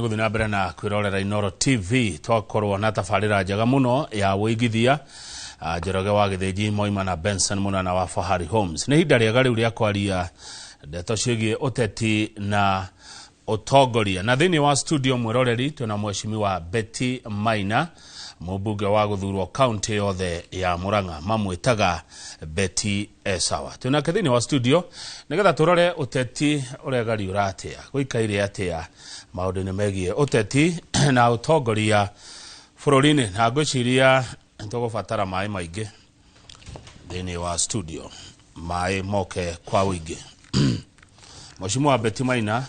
Gũthiĩ na mbere na kwĩrorera Inooro TV. Twakorwo na tabarĩra njega mũno ya wĩigithia. Njoroge wa Gĩthĩnji Moima na Benson Mũnana wa Fahari Homes. Nĩ ihinda rĩega rĩu rĩa kwaria ndeto ciĩgiĩ ũteti na ũtongoria, na thĩinĩ wa studio, mwĩroreri, twĩna mheshimiwa Betty Maina, mũmbunge wa gũthurwo kaunti yothe ya Murang'a, mamwĩtaga Betty Esawa. Twĩnake thĩinĩ wa studio nĩgetha tũrore ũteti ũregariũra atĩa, gũikaire atĩa maũndũ-inĩ megiĩ ũteti na ũtongoria bũrũri-inĩ, na ngwĩciria tũgũbatara maĩ maingĩ thĩinĩ wa studio, maĩ moke kwa ũingĩ. Mheshimiwa Betty Maina,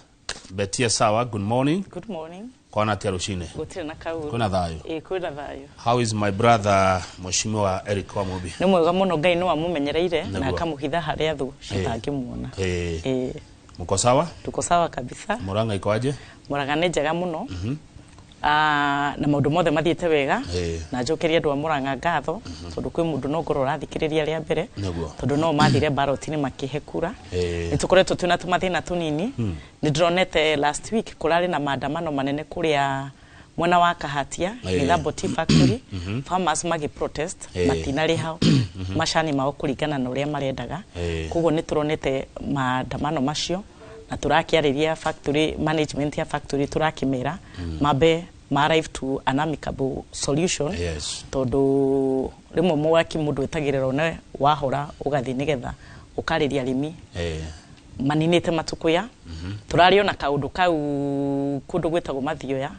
Betty Esawa, good morning. Good morning. Kwana atia rũcinĩ? Gũtirĩ na kaũru. Kwĩna thayũ? Ĩĩ, kwĩna thayũ. How is my brother, Mheshimiwa Eric Wamubi? Nĩ mwega mũno, Ngai no amũmenyereire na akamũhitha harĩa thũ citangĩmuona. Ĩĩ. Mko sawa? Tuko sawa kabisa. Murang'a iko aje? Murang'a nĩ njega mũno. Ah, na maũndũ mothe mathiĩte wega. Na njokerie andũ a Murang'a ngatho tondũ kwĩ mũndũ no ngorwo ũrathikĩrĩria rĩa mbere tondũ no mathire ballot-inĩ makĩhe kura. Nĩ tũkoretwo twĩna tũmathĩna tũnini. Nĩ ndĩronete last week kũrarĩ na maandamano manene kũrĩa mwena wa Kahatia, Gĩthambo Tea Factory, farmers magĩ protest matinarĩha macani mao kũringana na ũrĩa marendaga. Koguo nĩ tũronete maandamano macio na tũrakĩarĩria factory management ya factory, tũrakĩmera mambe ma arrive to an amicable solution tondũ rĩmwe mwaki mũndũ etagĩrĩra one wahora ũgathiĩ nĩgetha ũkarĩria arĩmi maninĩte matukũya. Tũrarĩ ona kaũndũ kau kũndũ gwĩtagwo Mathioya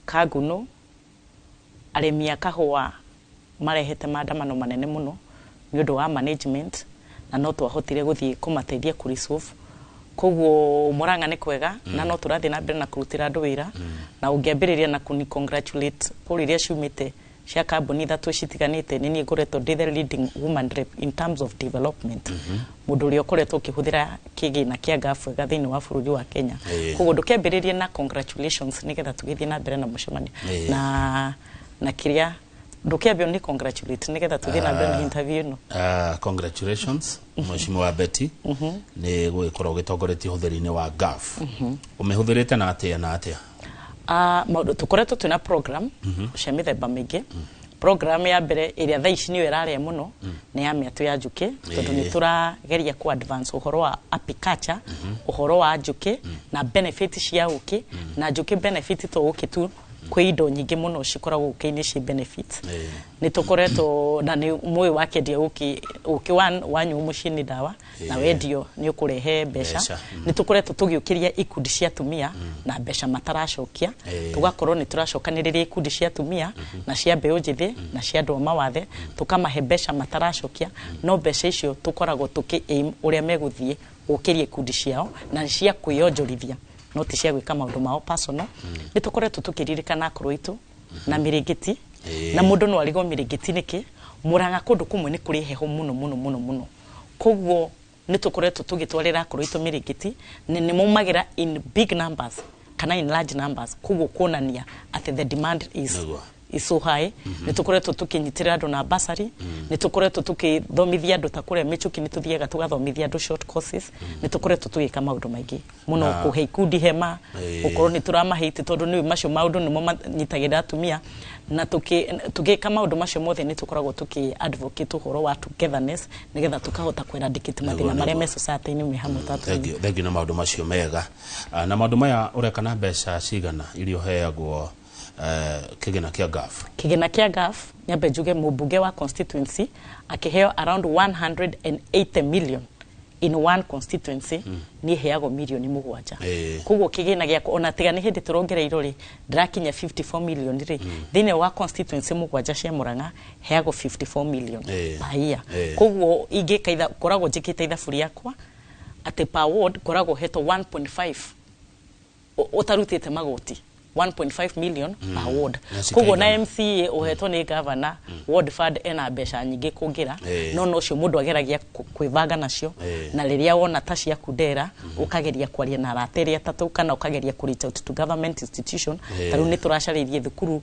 Kanguno, arĩmi a kahũa marehete maandamano manene mũno nĩ ũndũ wa management, na no twahotire gũthiĩ kũmateithia kũ resolve. Koguo Murang'a nĩ kwega na no tũrathiĩ na mbere na kũrutĩra andũ wĩra, na ũngĩambĩrĩria na kũni congratulate poll iria ciumĩte cia kambuni ithatũ citiganĩte, nĩ niĩ ngoretwo ndĩ the leading woman rep in terms of development, mũndũ ũrĩa ũkoretwo ũkĩhũthĩra kĩgĩna kĩa NGAAF wega thĩinĩ wa bũrũri wa Kenya. Koguo ndũkĩambĩrĩrie na congratulations nĩgetha tũgĩthiĩ na mbere na mũcemanio na kĩrĩa ndũkĩambia nĩ congratulate nĩgetha tũthiĩ na mbere na interview ĩno. Congratulations, Mheshimiwa Betty, nĩ gũgĩkorwo ũgĩtongoretie ũhũthĩri-inĩ wa NGAAF. Ũmĩhũthĩrĩte na atĩa na atĩa? Maũndũ tũkoretwo twĩna program cia mĩthemba mĩingĩ. Program ya mbere ĩrĩa thaa ici nĩyo ĩrarĩa mũno nĩ ya mĩatũ ya njũkĩ, tondũ nĩ tũrageria ku advance ũhoro wa apiculture, ũhoro wa njũkĩ na benefit cia ũkĩ na njũkĩ. Benefit to ũkĩ tu, kwĩ indo nyingĩ mũno cikoragwo ũkĩ-inĩ ci benefit. Nĩ tũkoretwo na nĩ mũĩ wakĩendia ũkĩ, ũkĩ wanyuo mũciĩ nĩ ndawa na wendio nĩ ũkũrehe mbeca. Mbeca. Nĩ tũkoretwo tũgĩũkĩria ikundi cia atumia na mbeca mataracokia. Tũgakorwo nĩ tũracokanĩrĩria ikundi cia atumia na cia mbeũ njĩthĩ na cia andũ a mawathe, tũkamahe mbeca mataracokia, no mbeca icio tũkoragwo tũkĩ aim ũrĩa megũthiĩ gũkĩria ikundi ciao na cia kwĩyonjorithia, no ti cia gwĩka maũndũ mao personal. Nĩ tũkoretwo tũkĩririkana akũrũ aitũ na mĩrĩngĩti. Na mũndũ no arigwo mĩrĩngĩti nĩkĩ. Mũrang'a kũndũ kũmwe nĩ kũrĩ heho mũno mũno mũno mũno, koguo nĩ tũkoretwo tũgĩtwarĩra akũrũ aitũ mĩrĩngĩti na nĩ maumagĩra in big numbers kana in large numbers, koguo kuonania atĩ the demand is is so high. Nĩ tũkoretwo tũkĩnyitĩrĩra andũ na bursary, nĩ tũkoretwo tũkĩthomithia andũ ta kũrĩa mĩchuki, nĩ tũthiaga tũgathomithia andũ short courses. Nĩ tũkoretwo tũgĩka maũndũ maingĩ mũno, kũhe ikundi hema, gũkorwo nĩ tũramahe itĩ, tondũ nĩ macio maũndũ nĩmo manyitagĩrĩra atumia. Na tũgĩka maũndũ macio mothe nĩ tũkoragwo tũkĩ advocate ũhoro wa togetherness nĩgetha tũkahota kũ eradicate mathĩna marĩa me society-inĩ me hamwe ta atumia. Thank you, thank you na maũndũ macio mega. Na maũndũ maya ũreka na mbeca cigana iria ũheagwo kĩgĩna kĩa NGAAF? Kĩgĩna kĩa NGAAF, nyambe njuge mũmbunge wa constituency akĩheo around 180 million in one constituency, niĩ heagwo mirioni 7. Koguo kĩgĩna gĩakwa, ona tiga nĩ hĩndĩ tũrongereirwo rĩ, ndĩrakinya 54 million rĩ, thĩinĩ wa constituency mũgwanja cia Murang'a heagwo 54 million per year. Koguo ingĩka ngoragwo njĩkĩte ithabu rĩakwa atĩ per ward ngoragwo hetwo 1.5, ũtarutĩte magoti, 1.5 million per ward. Na Koguo na cikaigana. MCA ũhetwo nĩ governor ward fund ena mbeca nyingĩ kũngĩra, no ũcio mũndũ ageragia kwĩbanga nacio. Na rĩrĩa wona ta ciaku ndera, ũkageria kwaria na arata erĩ atatũ kana ũkageria kũ reach out to government institution. Ta rĩu nĩ tũracarĩirie thukuru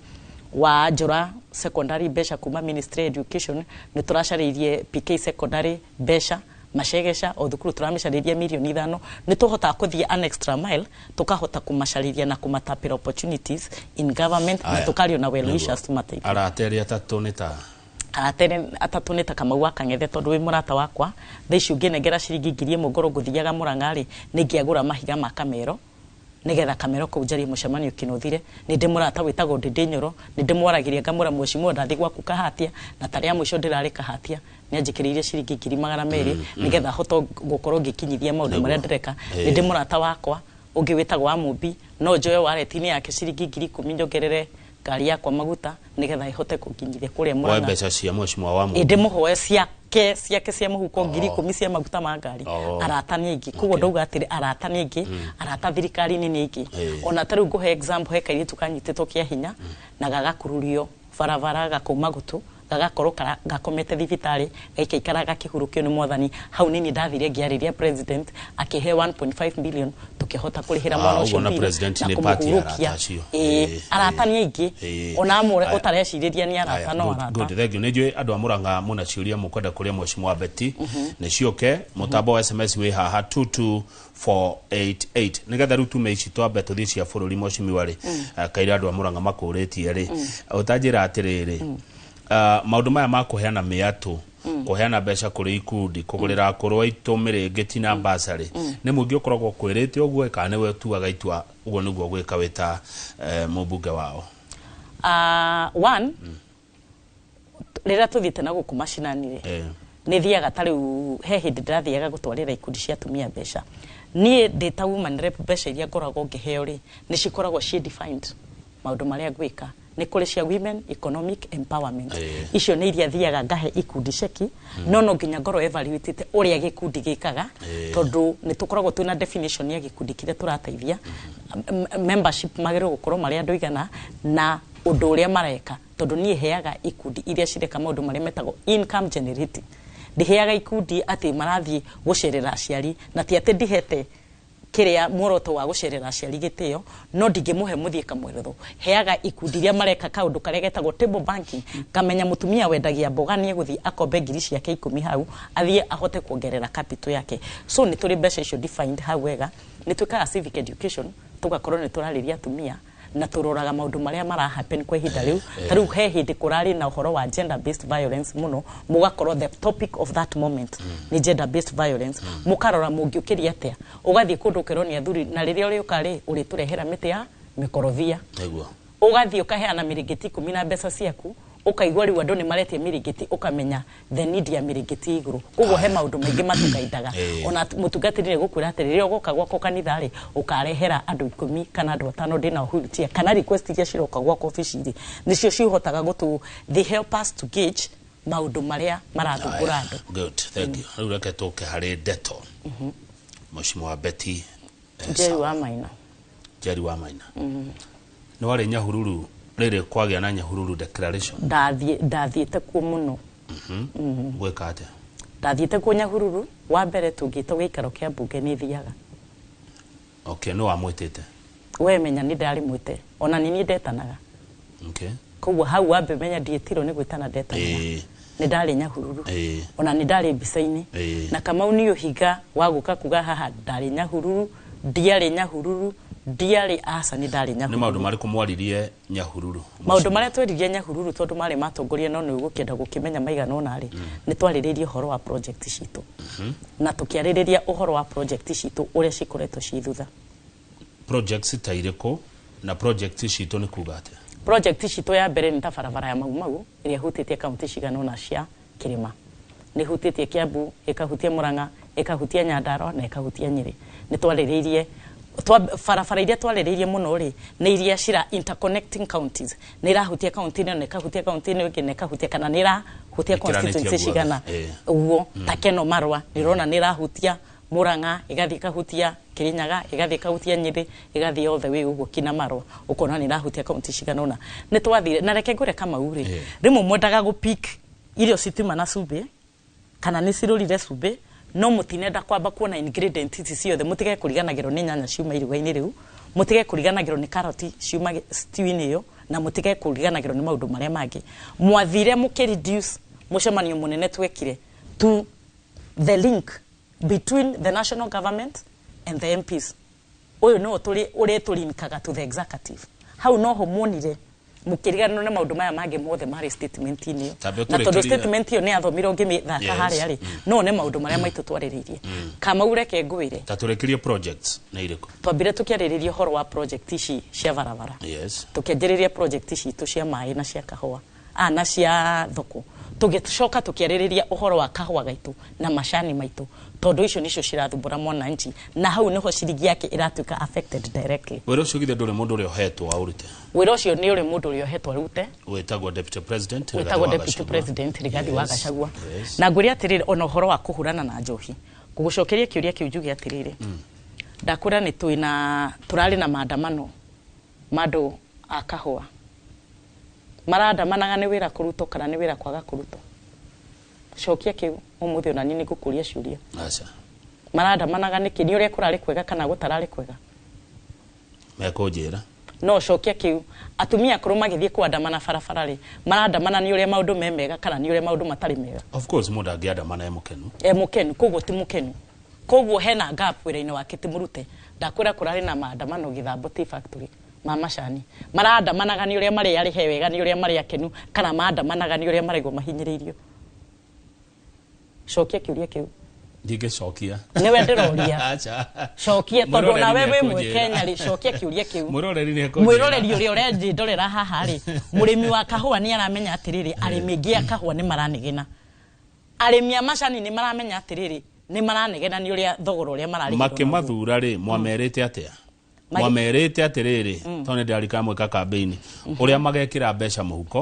wa Njora Secondary mbeca kuma Ministry of Education, nĩ tũracarĩirie PK Secondary mbeca. Macegeca o thukuru tũramĩcarĩria mirioni 5. Nĩ tũhotaga kũthiĩ an extra mile, tũkahota kũmacarĩria na kũmatapĩra opportunities in government na tũkario na well wishers tũmateithie. Arata erĩ atatũ nĩ ta? Arata erĩ atatũ nĩ ta Kamau wa Kang'ethe, tondũ wĩ mũrata wakwa. Thaa ici ũngĩnengera ciringi 1000 ngorwo ngũthiaga Mũrang'a rĩ, nĩ ingĩagũra mahiga ma Kamero nigetha Kamero kũu njarie mũcemanio kĩnũthire. Nĩ ndĩ mũrata wĩtagwo Ndĩndĩ Nyoro, nĩ ndĩmwaragĩria ngamwĩra, "Mheshimiwa, ndathiĩ gwaku Kahatia." Na tarĩa mũico ndĩrarĩ Kahatia, nĩ anjĩkĩrĩirie ciringi 200,000 nĩgetha hote gũkorwo ngĩkinyithia maũndũ marĩa ndĩreka. Nĩ ndĩ mũrata wakwa ũngĩ wĩtagwo wa Mũmbi, no njoe wallet-inĩ yake ciringi 10,000 njongerere ngari yakwa maguta nĩgetha ĩhote kũnginyithia kũrĩa Woe Mũrang'a. mbeca cia mheshimiwa wa Ĩ, ndĩmũhoe ciake cia mũhuko 10,000 cia maguta ma ngari. Arata nĩ aingĩ, koguo ndauga atĩrĩ, arata nĩ aingĩ, arata thirikari-inĩ nĩ aingĩ. Ona ta rĩu ngũhe example, he kairĩtu kanyitĩtwo kĩa hinya na gagakururio barabara gakauma gũtũ, gagakorwo gakomete thibitarĩ, gaikaikara gakĩhurũkio nĩ Mwathani. Hau nini ndathire ngĩarĩria president, akĩhe 1.5 billion, tukĩhota kũrĩhĩra mwana ũguo ũcio na bill president na nĩ part ya kũmũhurũkia. arata acio. Ĩĩ, arata nĩ aingĩ. Ona amwe ũtarecirĩria nĩ arata Aya, no good, arata. good, thank you. Nĩ njũĩ andũ a Mũrang'a mũna ciũria mũkwenda kũrĩa mheshimiwa Betty, nĩ ciũke. Mũtambo wa SMS wĩ haha 22488, nĩgetha rĩu tume ici twambe tũthiĩ cia bũrũri. Mheshimiwa rĩ, kaira andũ a Mũrang'a makũrĩtie rĩ, ũtanjĩra atĩrĩrĩ, maũndũ maya ma kũheana mĩatũ, kũheana mbeca kũrĩ ikundi, kũgũrĩra akũrũ aitũ mĩrĩngĩti na basarĩ, nĩ mũingĩ ũkoragwo kwĩrĩte ũguo kana nĩwe ũtuaga itua ũguo nĩguo gwĩka wĩ ta mũmbunge wao? One, rĩrĩa tũthiĩte na gũkũ macinani rĩ, nĩ thiaga, ta rĩu he hĩndĩ ndĩrathiaga gũtwarĩra ikundi cia atumia mbeca. Niĩ ndĩ ta woman rep, mbeca iria ngoragwo ngĩheo rĩ, nĩ cikoragwo ciĩ defined maũndũ marĩa ngwĩka. Nĩ kũrĩ cia women economic empowerment. Icio nĩ iria thiaga ngahe ikundi ceki, no nginya ngorwo evaluatĩte ũrĩa gĩkundi gĩkaga, tondũ nĩ tũkoragwo twĩna definition ya gĩkundi kĩrĩa tũrateithia. Membership magĩrĩirwo gũkorwo marĩ andũ igana na ũndũ ũrĩa mareka, tondũ niĩ heaga ikundi iria cireka maũndũ marĩa metagwo income generating. Ndiheaga ikundi atĩ marathiĩ gũcerera aciari, na ti atĩ ndihete kĩrĩa muoroto wa gũcerera aciari gĩtĩo, no ndingĩmũhe mũthiĩ kamwerero. Heaga ikundi iria mareka kaũndũ karĩa getagwo table banking, ngamenya mũtumia wendagia mboga nĩ egũthiĩ akombe ngiri ciake 10 hau, athiĩ ahote kuongerera capital yake. So nĩ tũrĩ mbeca icio defined hau wega. Nĩ twĩkaga civic education, tũgakorwo nĩ tũrarĩria atumia na tũroraga maũndũ marĩa mara happen kwa ihinda rĩu. Ta rĩu he hĩndĩ kũrarĩ na ũhoro wa gender based violence mũno, mũgakorwo the topic of that moment nĩ gender based violence, mũkarora mũngĩũkĩria atĩa. Ũgathiĩ kũndũ ũkerwo nĩ athuri, na rĩrĩa ũrĩũka rĩ, ũrĩtũrehera mĩtĩ ya mĩkorobia. Ũgathiĩ ũkaheana mĩrĩngĩti 10 na mbeca ciaku, ũkaigua rĩu andũ nĩ maretia mĩrĩngĩti, ũkamenya the need ya mĩrĩngĩti igũrũ. Koguo he maũndũ maingĩ matũgaindaga. Ona mũtungatĩri nĩ gũkwĩra atĩ rĩrĩa ũgoka gwakwa kanitha rĩ, ũkarehera andũ 10 kana andũ 5 ndĩna wheelchair, kana request iria ciroka gwakwa obici rĩ, nĩcio cihotaga gũtũ, they help us to gauge maũndũ marĩa marathumbũra andũ. Good, thank you. Rĩu reke tũke harĩ ndeto mheshimiwa Betty Jerry Sawa. wa Maina. Jerry wa Maina, nĩ warĩ Nyahururu rĩrĩ kwagĩa na Nyahururu declaration? Ndathiĩte kuo mũno. Gwĩka atĩa? Ndathiĩte kuo Nyahururu. Wa mbere, tũngĩtwo gĩikaro kĩa mbunge nĩ thiaga. Okay, nĩ wamwĩtĩte? We menya nĩ ndarĩ mwĩte, ona nĩ niĩ ndetanaga. Koguo hau wambe menya ndiĩtirwo nĩ gwĩtana, ndetanaga. Nĩ ndarĩ Nyahururu. Ona nĩ ndarĩ mbica-inĩ. Na Kamau nĩ ũhinga wa gũka kuga haha ndarĩ Nyahururu, ndiarĩ Nyahururu, ndiarĩ, aca, nĩ ndarĩ Nĩ Nyahururu. maũndũ marĩkũ mwaririe Nyahururu? Maũndũ marĩa tweririe Nyahururu, tondũ marĩ matongoria, no nĩ ũgũkĩenda gũkĩmenya maigana ũna rĩ, nĩ twarĩrĩirie ũhoro wa project citũ, na tũkĩarĩrĩria ũhoro wa project citũ ũrĩa cikoretwo ci thutha. Projects ta irĩkũ, na project citũ nĩ kuga atĩa? Project citũ ya mbere nĩ ta barabara ya Mau Mau, ĩrĩa ĩhutĩtie kaunti cigana ũna cia kĩrĩma. Nĩ ĩhutĩtie Kiambu, ĩkahutia Murang'a, ĩkahutia Nyandarua na ĩkahutia Nyĩrĩ. Nĩ twarĩrĩirie barabara iria twarĩrĩirie mũno rĩ, nĩ iria cira interconnecting counties, nĩ irahutia kaunti ĩno na ĩkahutia kaunti ĩno ĩngĩ na ĩkahutia, kana nĩ irahutia Ĩkĩranĩtie constituency guothe. cigana ũguo. Ta Keno Marwa, nĩ ũrona nĩ ĩrahutia Murang'a, ĩgathiĩ ĩkahutia Kirinyaga, ĩgathiĩ ĩkahutia Nyĩrĩ, ĩgathiĩ all the way ũguo kina Marwa, ũkona nĩ ĩrahutia kaunti cigana ũna. Nĩ twathire, na reke ngwĩre Kamau rĩ, rĩmwe mwendaga gũ-pick irio citima na cumbĩ kana nĩ cirũrire cumbĩ, no mũtinenda kwamba kuona ingredient ici ciothe. Mũtige kũriganagĩrwo nĩ nyanya ciuma iruga-inĩ rĩu, mũtige kũriganagĩrwo nĩ karoti ciuma stew-inĩ ĩyo, na mũtige kũriganagĩrwo nĩ maũndũ marĩa mangĩ. Mwathire mũkĩ reduce mũcemanio mũnene twekire tu. the link between the national government and the MPs. Ũyũ nĩwe tũrĩ ũrĩa tũlinkaga to the executive. Hau noho muonire mũkĩriganĩrwo nĩ maũndũ maya mangĩ mothe marĩ statement-inĩ ĩyo. Tambe Na tondũ ũtũrĩkĩrie. Statement ĩyo nĩ yathomirwo ngĩmĩthaka harĩa rĩ, no nĩ maũndũ marĩa maitũ twarĩrĩirie. Kamau, reke ngwĩre. Ta tũrĩkĩrie, projects nĩ irĩkũ? Twambire tũkĩarĩrĩria ũhoro wa project ici cia barabara. Tũkĩanjĩrĩria project citũ cia maĩ na cia kahũa na cia thoko. Tũgĩcoka tũkĩarĩrĩria ũhoro wa kahũa gaitũ na macani maitũ, tondũ icio nicio cirathumbũra mwananchi, na hau niho ciringi yake ĩratuĩka affected directly. Wĩra ũcio githĩ ndũrĩ mũndũ ũrĩa ũhetwo aũrute? Wĩra ũcio nĩ ũrĩ mũndũ ũrĩa ũhetwo arute. Wĩtagwo deputy president Rigathĩ wĩtagwo wa deputy Gachagua. President Rigathi wa Gachagua. Na ngwĩre atĩrĩrĩ, ona ũhoro wa kũhũrana na njohi, ngũgũcokeria kĩũria kĩu njuge atĩrĩrĩ, ndakwĩra nĩ twĩna tũrarĩ na maandamano ma andũ a kahũa. Marandamanaga nĩ wĩra kũrutwo kana nĩ wĩra kwaga kũrutwo? Cokia kĩu. Ũmũthĩ ona niĩ nĩ ngũkũria ciũria. Aca. Marandamanaga nĩkĩ? Nĩ ũrĩa kũrarĩ kwega kana gũtararĩ kwega? Mekũnjĩra. No cokia kĩu. Atumia akũrũ magĩthiĩ kũandamana barabara rĩ, marandamana nĩ ũrĩa maũndũ me mega kana nĩ ũrĩa maũndũ matarĩ mega? Of course, mũndũ angĩandamana e mũkenu. E mũkenu, koguo ti mũkenu, koguo hena gap wĩra-inĩ wake ti mũrute. Ndakwĩra kũrarĩ na maandamano Gĩthambo Tea Factory ma macani. Marandamanaga nĩ ũrĩa marĩ arĩhe wega, nĩ ũrĩa marĩ akenu, kana maandamanaga nĩ ũrĩa maraigua mahinyĩrĩirio? Cokia kĩũria kĩu. Ndingĩcokia. Nĩwe ndĩroria. Aca. Cokia, tondũ onawe Mwĩroreri wĩ nĩekũnjĩra. Mwĩkenya rĩ, cokia kĩũria kĩu. Mwĩroreri nĩekũnjĩra. Mwĩroreri ũrĩa ũrenjĩndorera haha rĩ, mũrĩmi wa kahũa nĩ aramenya atĩrĩrĩ, arĩmi aingĩ a kahũa nĩ maranegena, arĩmi a macani nĩ maramenya atĩrĩrĩ, nĩ maranegena nĩ ũrĩa thogora ũrĩa mararĩhĩrwo naguo. Makĩmathura rĩ, mwamerĩte atĩa? Mwamerĩte atĩrĩrĩ, tondũ nĩ ndĩrarikana mwĩka kambĩini ũrĩa magekĩra mbeca mũhuko,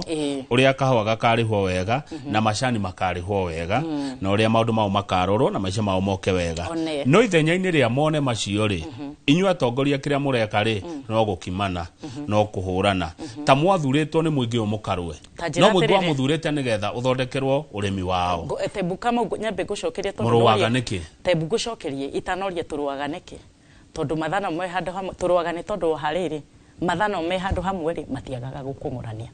ũrĩa kahũa gakarĩhwo wega na macani makarĩhwo wega, na ũrĩa maũndũ mao makarorwo na maica mao moke wega. One. No ithenya-inĩ rĩa mone macio rĩ, inyuĩ atongoria kĩrĩa mũreka rĩ, no gũkimana, no kũhũrana, ta mwathurĩtwo nĩ mũingĩ ũyũ mũkarũe. Ta njĩra No mũingĩ atĩrĩrĩ. wamũthurĩte nĩgetha ũthondekerwo ũrĩmi wao. Tebu kama nyambe ngũcokerie tondũ Mũrũaga noria- nĩkĩ? Tebu ngũcokerie itanoria tũrũaga nĩkĩ, tondũ mathano me handũ hamwe tũrũaga nĩ tondũ wa rĩrĩ, mathano me handũ hamwe rĩ, matiagaga gũkũng'ũrania.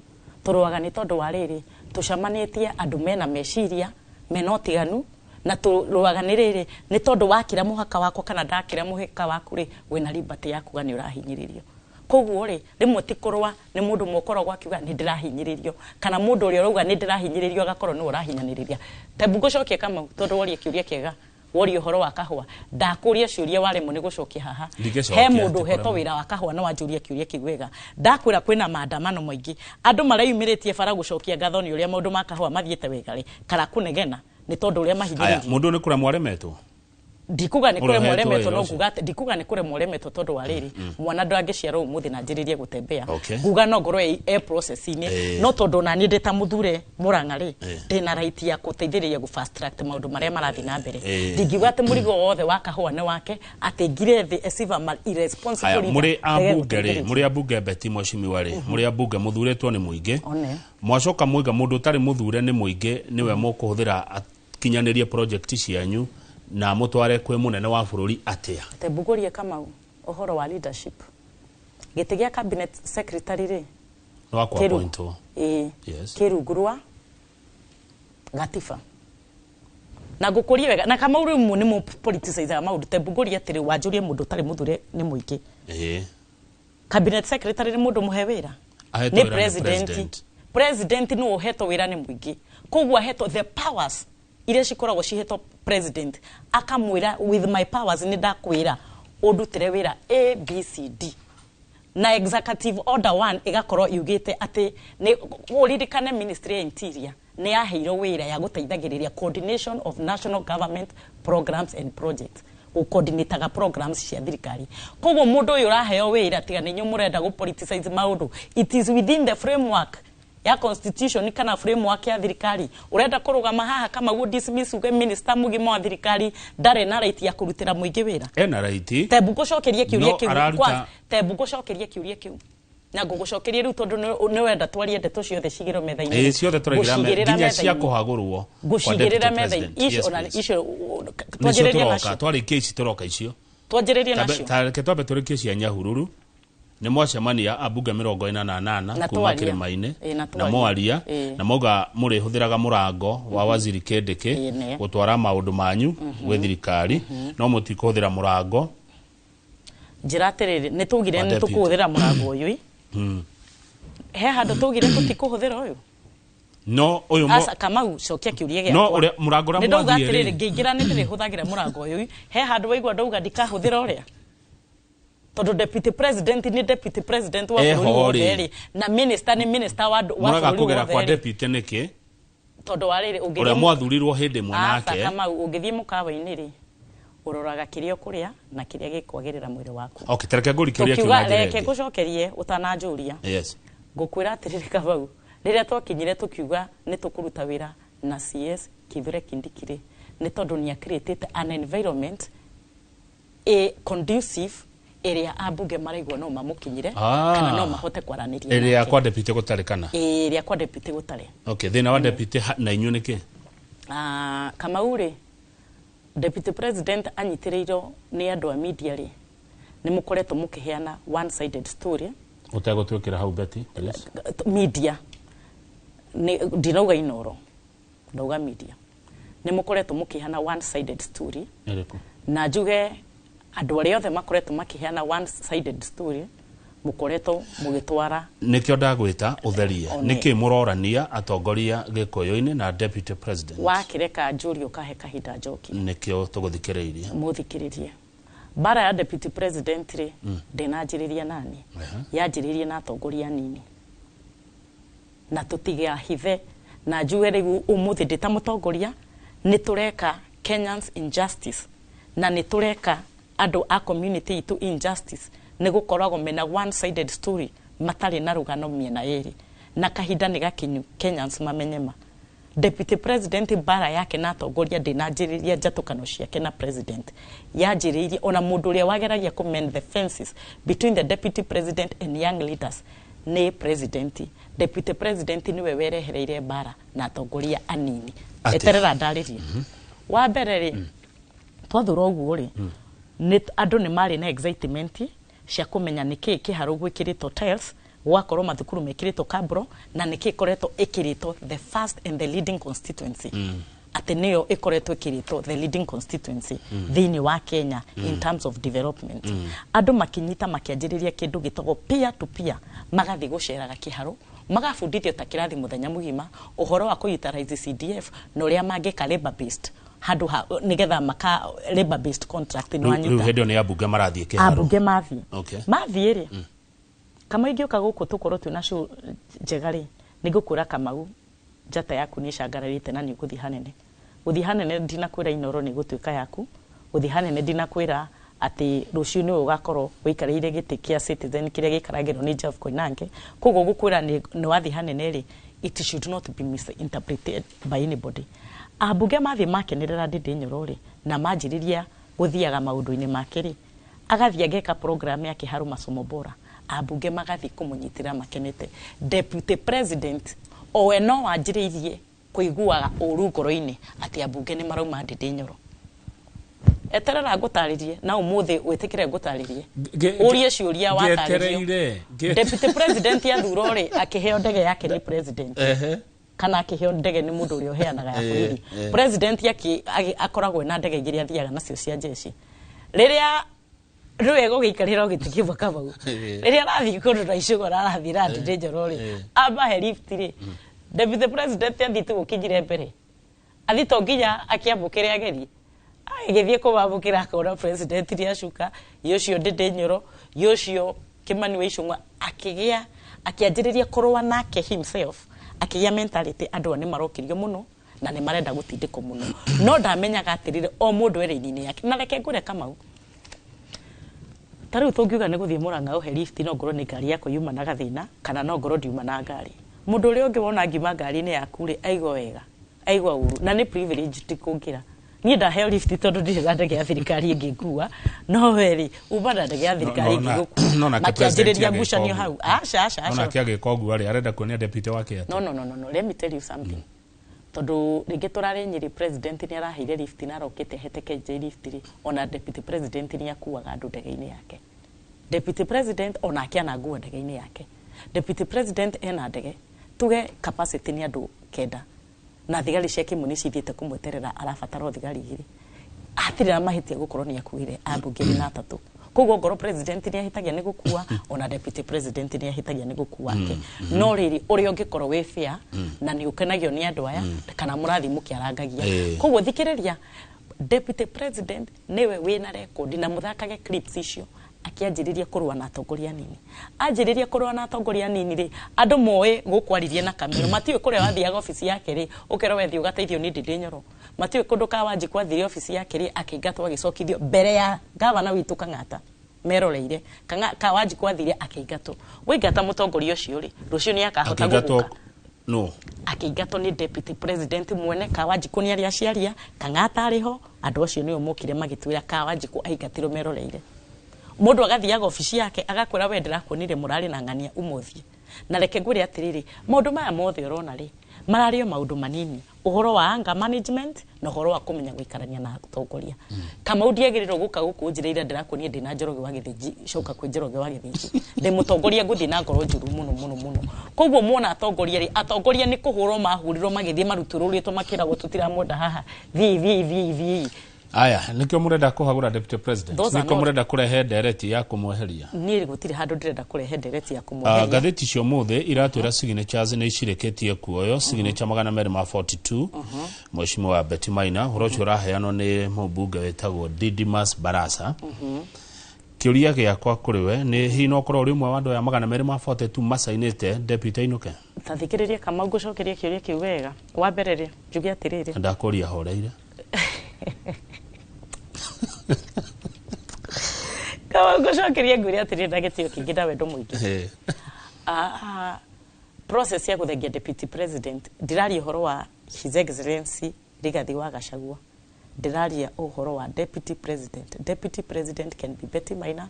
Tũrũaga nĩ tondũ wa rĩrĩ, tũcamanĩtie andũ mena meciria mena ũtiganu, na tũrũaga nĩ rĩrĩ, nĩ tondũ wakĩra mũhaka wakwa kana ndakĩra mũhaka waku rĩ, wĩna liberty ya kuga nĩ ũrahinyĩrĩrio. Koguo rĩ, rĩmwe ti kũrũa, nĩ mũndũ ũmwe ũkoragwo akiuga nĩ ndĩrahinyĩrĩrio, kana mũndũ ũrĩa ũrauga nĩ ndĩrahinyĩrĩrio agakorwo nĩwe ũrahinyanĩrĩria. Tebu ngũcokie, Kamau, tondũ woria kĩũria kĩega, woria ũhoro wa kahũa. Ndakũria ciũria waremwo nĩ gũcokia haha. Ndingĩcokia, He mũndũ ti ũhetwo kũremwo. wĩra wa kahũa na wanjũria kĩũria kĩu wega. Ndakwĩra kwĩna maandamano maingĩ, andũ mareyumĩrĩtie bara gũcokia ngatho nĩ ũrĩa maũndũ ma kahũa mathiĩte wega rĩ, kana kũnegena nĩ tondũ ũrĩa Aya, mahinyĩrĩirio. mũndũ ũyũ nĩ kũremwo aremetwo. Ndikuga nĩ Ũrĩa kũremwo ũhetwo ũremetwo, wĩra no ũcio. nguga atĩ ndikuga nĩ kũremwo ũremetwo, tondũ wa rĩrĩ, mwana ndangĩciarwo ũmũthĩ na njĩrĩrie gũtembea. Nguga no ngorwo e process-inĩ. No tondũ ona niĩ ndĩ ta mũthure Mũrang'a rĩ, ndĩna right ya gũteithĩrĩria gũ fast track maũndũ marĩa marathiĩ na mbere. Ndingiuga atĩ mũrigo wothe wa kahũa nĩ wake, atĩ ngire thĩ esiva irresponsible Aya, leader, mũrĩ ndege ambunge rĩ, gũteithĩrĩria. mũrĩ ambunge Beti mweshimiwa rĩ, mũrĩ ambunge mũthurĩtwo nĩ mũingĩ. One. Mwacoka mwaiga mũndũ ũtarĩ mũthure nĩ mũingĩ nĩwe mũkũhũthĩra akinyanĩrie project cianyu na mũtware kwĩ mũnene wa bũrũri atĩa? Tembugũrie, Kamau, ũhoro wa leadership, gĩtĩ gĩa cabinet secretary rĩ, Nĩ wa kũ-appointwo. Ĩĩ. Yes. Kĩ rungu rwa gatiba na ngũkũrie wega na Kamau, rĩu nĩ mũ politicize maũndũ. Tembugũrie atĩrĩ, wanjũrie mũndũ ũtarĩ mũthure nĩ mũingĩ, cabinet secretary nĩ mũndũ mũhe wĩra? Ahetwo Nĩ wĩra nĩ president. President. President nĩ ũhetwo wĩra nĩ mũingĩ, koguo ahetwo the powers iria cikoragwo cihetwo president, akamwĩra, "With my powers nĩ ndakwĩra ũndutĩre wĩra A B C D," na executive order 1 ĩgakorwo yugĩte atĩ nĩ ũririkane ministry ya interior nĩ yaheirwo wĩra ya gũteithagĩrĩria coordination of national government programs and projects, gũcoordinataga programs cia thirikari. Koguo mũndũ ũyũ ũraheo wĩra, tiga nĩ inyuĩ mũrenda gũ politicize maũndũ, it is within the framework ya constitution kana framework ya thirikari. Urenda kũrũgama haha kama guo dismiss, uge minister mũgima wa thirikari ndarĩ na right ya kũrutĩra mũingĩ wĩra? Ena right. Tebu ngũcokerie kĩũria No kĩu. araruta- Kwanza, tebu ngũcokerie kĩũria kĩu na ngũgũcokeria rĩu tondũ nĩ wenda twarie ndeto ciothe cigĩrwo metha-inĩ. Ĩĩ, ciothe tũraigĩra Ngũcigĩrĩra nginya cia metha-inĩ. kũhagũrwo kwa Ngũcigĩrĩra deputy metha-inĩ. president. Icio Yes, ona please. icio Nĩcio twanjĩrĩrie tũroka nacio. twarĩkia ici, tũroka icio. Twanjĩrĩrie nacio. Ta reke twambe tũrĩkie cia Nyahururu. Nĩ mwacemania ambunge 48 Na kuma twaria. kĩrĩma-inĩ. Ĩĩ, na Na twaria. mwaria Ĩĩ. na mauga mũrĩhũthĩraga mũrango wa waziri Kindiki Ĩĩ, nĩ. gũtwara maũndũ manyu gwĩ thirikari, no mũtikũhũthĩra mũrango Njĩra atĩrĩrĩ, nĩ tũgire wa nĩ deputy. tũkũhũthĩra mũrango ũyũ ĩ. He handũ tũgire tũtikũhũthĩra ũyũ? No ũyũ Aca, Kamau, cokia kĩũria gĩakwa. No ũrĩa mũrango ũrĩa Nĩ ndauga mwathiĩ atĩrĩrĩ, rĩ. ngĩingĩra nĩ ndĩrĩhũthagĩra mũrango ũyũ. He handũ waigua ndauga ndikahũthĩra ũrĩa? Tondũ deputy president nĩ deputy president wa Eho bũrũri wothe rĩ. rĩ, na minister nĩ minister wa Mũraga bũrũri kũgera wothe kwa rĩ. deputy nĩkĩ? Tondũ wa rĩrĩ, ũngĩthiĩ Ũrĩa mwathurirwo hĩndĩ ĩmwe Aca, nake. Kamau, ũngĩthiĩ mũkawa-inĩ rĩ, ũroraga kĩrĩa ũkũrĩa na kĩrĩa gĩkwagĩrĩra mwĩrĩ waku. Okay, tareke ngũri kĩũria kĩu Tũkiuga na njĩra reke ĩngĩ. ngũcokerie ũtananjũria. Yes. Ngũkwĩra atĩrĩrĩ, Kamau, rĩrĩa twakinyire tũkiuga nĩ tũkũruta wĩra na CS Kithure Kindiki rĩ, nĩ tondũ nĩ created an environment a conducive ĩrĩa ambunge maraigua no mamũkinyire kana no mahote kwaranĩria Ĩrĩa nake. kwa deputy gũtarĩ kana? Ĩrĩa kwa deputy gũtarĩ. Okay, thĩna wa deputy na inyuĩ nĩkĩ? Ah, Kamau rĩ, deputy president anyitĩrĩirwo nĩ andũ a media rĩ, nĩ mũkoretwo mũkĩheana one sided story. Ũtegũtwĩkĩra hau, Betty, please. Media nĩ ndinauga Inoro, ndauga media nĩ mũkoretwo mũkĩheana one sided story. Ĩrĩkũ? Na njuge andũ arĩa othe makoretwo makĩheana one sided story, mũkoretwo mũgĩtwara Nĩkĩo ndagwĩta ũtherie. One. Nĩkĩ mũrorania atongoria gĩkũyũ-inĩ na deputy president? Wakĩreka njũrio, kahe kahinda njoki. Nĩkĩo tũgũthikĩrĩirie. Mũthikĩrĩrie, mbara ya deputy president rĩ, ndĩnanjĩrĩria nani, yanjĩrĩirie na atongoria anini, na tũtigahithe na njuge rĩu ũmũthĩ ndĩ ta mũtongoria nĩ tũreka Kenyans injustice na nĩ tũreka andũ a community itũ injustice nĩ gũkoragwo mena one sided story matarĩ na rũgano mĩena ĩrĩ, na kahinda nĩ gakinyu Kenyans mamenye ma. Deputy president, mbara yake na atongoria ndĩnanjĩrĩria, njatũkano ciake na president yanjĩrĩirie ona mũndũ ũrĩa wageragia kũ mend the fences between the deputy president and young leaders nĩ president. Deputy president nĩwe werehereire mbara na atongoria anini. Atĩa? Eterera ndarĩrie. Wa mbere rĩ, twathura ũguo rĩ, nĩ andũ nĩ marĩ na excitement cia kũmenya nĩkĩ kĩharũ gwĩkĩrĩtwo tiles, gwakorwo mathukuru mekĩrĩtwo kabro, na nĩkĩ ĩkoretwo ĩkĩrĩtwo the first and the leading constituency, atĩ nĩyo ĩkoretwo ĩkĩrĩtwo the leading constituency thĩinĩ wa Kenya in terms of development. Andũ makinyita makĩanjĩrĩria kĩndũ gĩtagwo peer to peer, magathiĩ gũceraga kĩharũ, magabundithio ta kĩrathi mũthenya mũgima ũhoro wa kũ-utilize CDF na ũrĩa mangĩka labor based handũ ha nĩgetha maka labor based contract nĩ Rĩu wanyita. hĩndĩ ĩyo nĩ ambunge marathiĩ kĩharo? Ambunge mathiĩ. Mathiĩ rĩ, Kamau, ingĩũka gũkũ tũkorwo twĩna show njega rĩ, nĩ ngũkwĩra, Kamau, njata yaku nĩ ĩcangararĩte na nĩ ũgũthiĩ hanene. Gũthiĩ hanene ndinakwĩra Inoro nĩ gũtuĩka yaku. Gũthiĩ hanene ndinakwĩra atĩ rũciũ nĩwe ũgakorwo ũikarĩire gĩtĩ kĩa Citizen kĩrĩa gĩikaragĩrwo nĩ Jeff Koinange. Koguo gũkwĩra nĩ wathiĩ hanene rĩ, it should not be misinterpreted by anybody. Ambunge mathiĩ makenerera Ndindi Nyoro rĩ, na manjĩrĩria gũthiaga maũndũ-inĩ make rĩ, agathiĩ ageka program ya Kĩharu masomo bora, ambunge magathiĩ kũmũnyitĩrĩra makenete. Deputy president owe no wanjĩrĩirie kũiguaga ũru ngoro-inĩ atĩ ambunge nĩ marauma Ndindi Nyoro. Eterera ngũtarĩrie, na ũmũthĩ wĩtĩkĩre ngũtarĩrie, ũrie ciũria watarĩrio. Ngĩetereire. Deputy president athurwo rĩ, akĩheo ndege yake nĩ president kana akĩheo ndege nĩ mũndũ ũrĩa ũheanaga ya bũrũri. President akoragwo na ndege igĩrĩ athiaga nacio cia jeshi rĩrĩa rĩwe gũgĩikarĩra gĩtĩ kĩmwe. Kamau, rĩrĩa arathiĩ kũndũ na icũgũ arathiĩ na Ndindi Nyoro rĩ, amahe lift rĩ, deputy president athiĩte gũkinyire mbere, athi to nginya akĩamũkĩre ageni, agĩthiĩ kũmamũkĩra akona president nĩ acuka yũcio Ndindi Nyoro, yũcio Kimani wa Ichung'wa, akĩgĩa akĩanjĩrĩria kũrũa nake himself, akĩgĩa mentality andũ aya nĩ marokĩrio mũno na nĩ marenda gũtindĩkwo mũno, no ndamenyaga atĩrĩrĩ, o mũndũ ere-inĩ yake. Na reke ngwĩre, Kamau, ta rĩu tũngiuga nĩ gũthiĩ Mũrang'a ũhe lift, no ngorwo nĩ ngari yakwa yuma na gathĩna kana no ngorwo ndiuma na ngari. Mũndũ ũrĩa ũngĩ wona ngiuma ngari-inĩ yaku rĩ, aigua wega, aigua ũru, na nĩ privilege ti kũngĩra. Niĩ ndaheo lift tondũ ndirĩ na ndege ya thirikari ĩngĩngua, no we rĩ, uma na ndege ya thirikari ĩngĩgũkua. No nake president Makĩanjĩrĩria agĩka ngucanio ũguo. hau. Aca, aca, No aca. nake agĩka ũguo rĩ, arenda kuonia deputy wake atĩ No, no, no, no, no. Let me tell you something. Tondũ rĩngĩ tũrarĩ Nyĩrĩ, president nĩ araheire lift na arokĩte ahete KJ lift rĩ, ona deputy president nĩ akuaga andũ ndege-inĩ yake. Deputy President onake anangua ndege-inĩ yake. Deputy President ena ndege, tuge capacity nĩ andũ 9, na thigari cia kĩmwe nĩ cithiĩte kũmweterera, arabatara o thigari 2. Hatirĩ na mahĩtia gũkorwo nĩ akuire ambunge 3. Koguo ngorwo president nĩ ahĩtagia nĩ gũkua, ona deputy president nĩ ahĩtagia nĩ gũkua ake. No rĩrĩ, ũrĩa ũngĩkorwo wĩ fair na nĩ ũkenagio nĩ andũ aya kana mũrathiĩ mũkĩarangagia. Koguo thikĩrĩria, deputy president nĩwe wĩna rekondi, na mũthakage clips icio akĩanjĩrĩria kũrũa na atongoria anini. Anjĩrĩria kũrũa na atongoria anini rĩ, andũ moĩ gũkwaririe na Kamero, matiũĩ kũrĩa wathiaga obici yake rĩ, ũkerwo wethiĩ ũgateithio nĩ Ndindi Nyoro. Matiũĩ kũndũ ka Wanjikũ athire obici yake rĩ, akĩingatwo, agĩcokithio mbere ya gavana witũ Kang'ata meroreire. Ka Wanjikũ athire akĩingatwo. Waingata mũtongoria ũcio rĩ, rũciũ nĩ akahota Akĩingatwo gũgũka. No. Akĩingatwo nĩ deputy president mwene. Kawanjikũ nĩ arĩa aciaria, Kang'ata arĩ ho, andũ acio nĩo mokire magĩtwĩra Kawanjikũ aingatirwo meroreire. Mũndũ agathiaga obici yake agakwĩra, we ndĩrakuonire mũrarĩ na ng'ania ũmũthĩ. Na reke ngwĩre atĩrĩrĩ, maũndũ maya mothe ũrona rĩ, mararĩ o maũndũ manini, ũhoro wa anger management na ũhoro wa kũmenya gũikarania na atongoria. Kamau ndiagĩrĩirwo gũka gũkũ njĩra ira ndĩrakuonia ndĩna Njoroge wa Gĩthĩnji, coka kwĩ Njoroge wa Gĩthĩnji, ndĩ mũtongoria ngũthiĩ na ngoro njũru mũno mũno mũno. Koguo muona atongoria rĩ, atongoria nĩ kũhũrwo mahũrirwo magĩthiĩ marutũrũrĩtwo makĩragwo tũtiramwenda haha, thiĩ thiĩ thiĩ thiĩ. Aya, nikio murenda kuhagura deputy president? Those are Nikio not- murenda kurehe ndereti ya kumweheria? Niĩ gũtirĩ handũ ndĩrenda kũrehe ndereti ya kũmweheria. Ngathĩti cia ũmũthĩ iratwĩra signatures nĩ icirĩkĩtie kuoyo, signature 242, Mheshimiwa Betty Maina. Ũhoro ũcio ũraheanwo nĩ mũmbunge wĩtagwo Didymus Barasa. Kĩũria gĩakwa kũrĩ we nĩ, hihi no ũkorwo ũrĩ ũmwe wa andũ aya 242 macainĩte deputy ainũke? Ta thikĩrĩria Kamau, ngũcokeria kĩũria kĩu wega. Wa mbere rĩ, njuge atĩrĩrĩ, Ndakũria horeire. Kamau, ngũcokeria ngwĩre atĩrĩrĩ na gĩtĩo kĩingĩ na wendo mũingĩ. Process ya gũthengia deputy president, ndĩraria ũhoro wa His Excellency Rigathi wa Gachagua, ndĩraria ũhoro wa deputy president. Deputy president can be Betty Maina,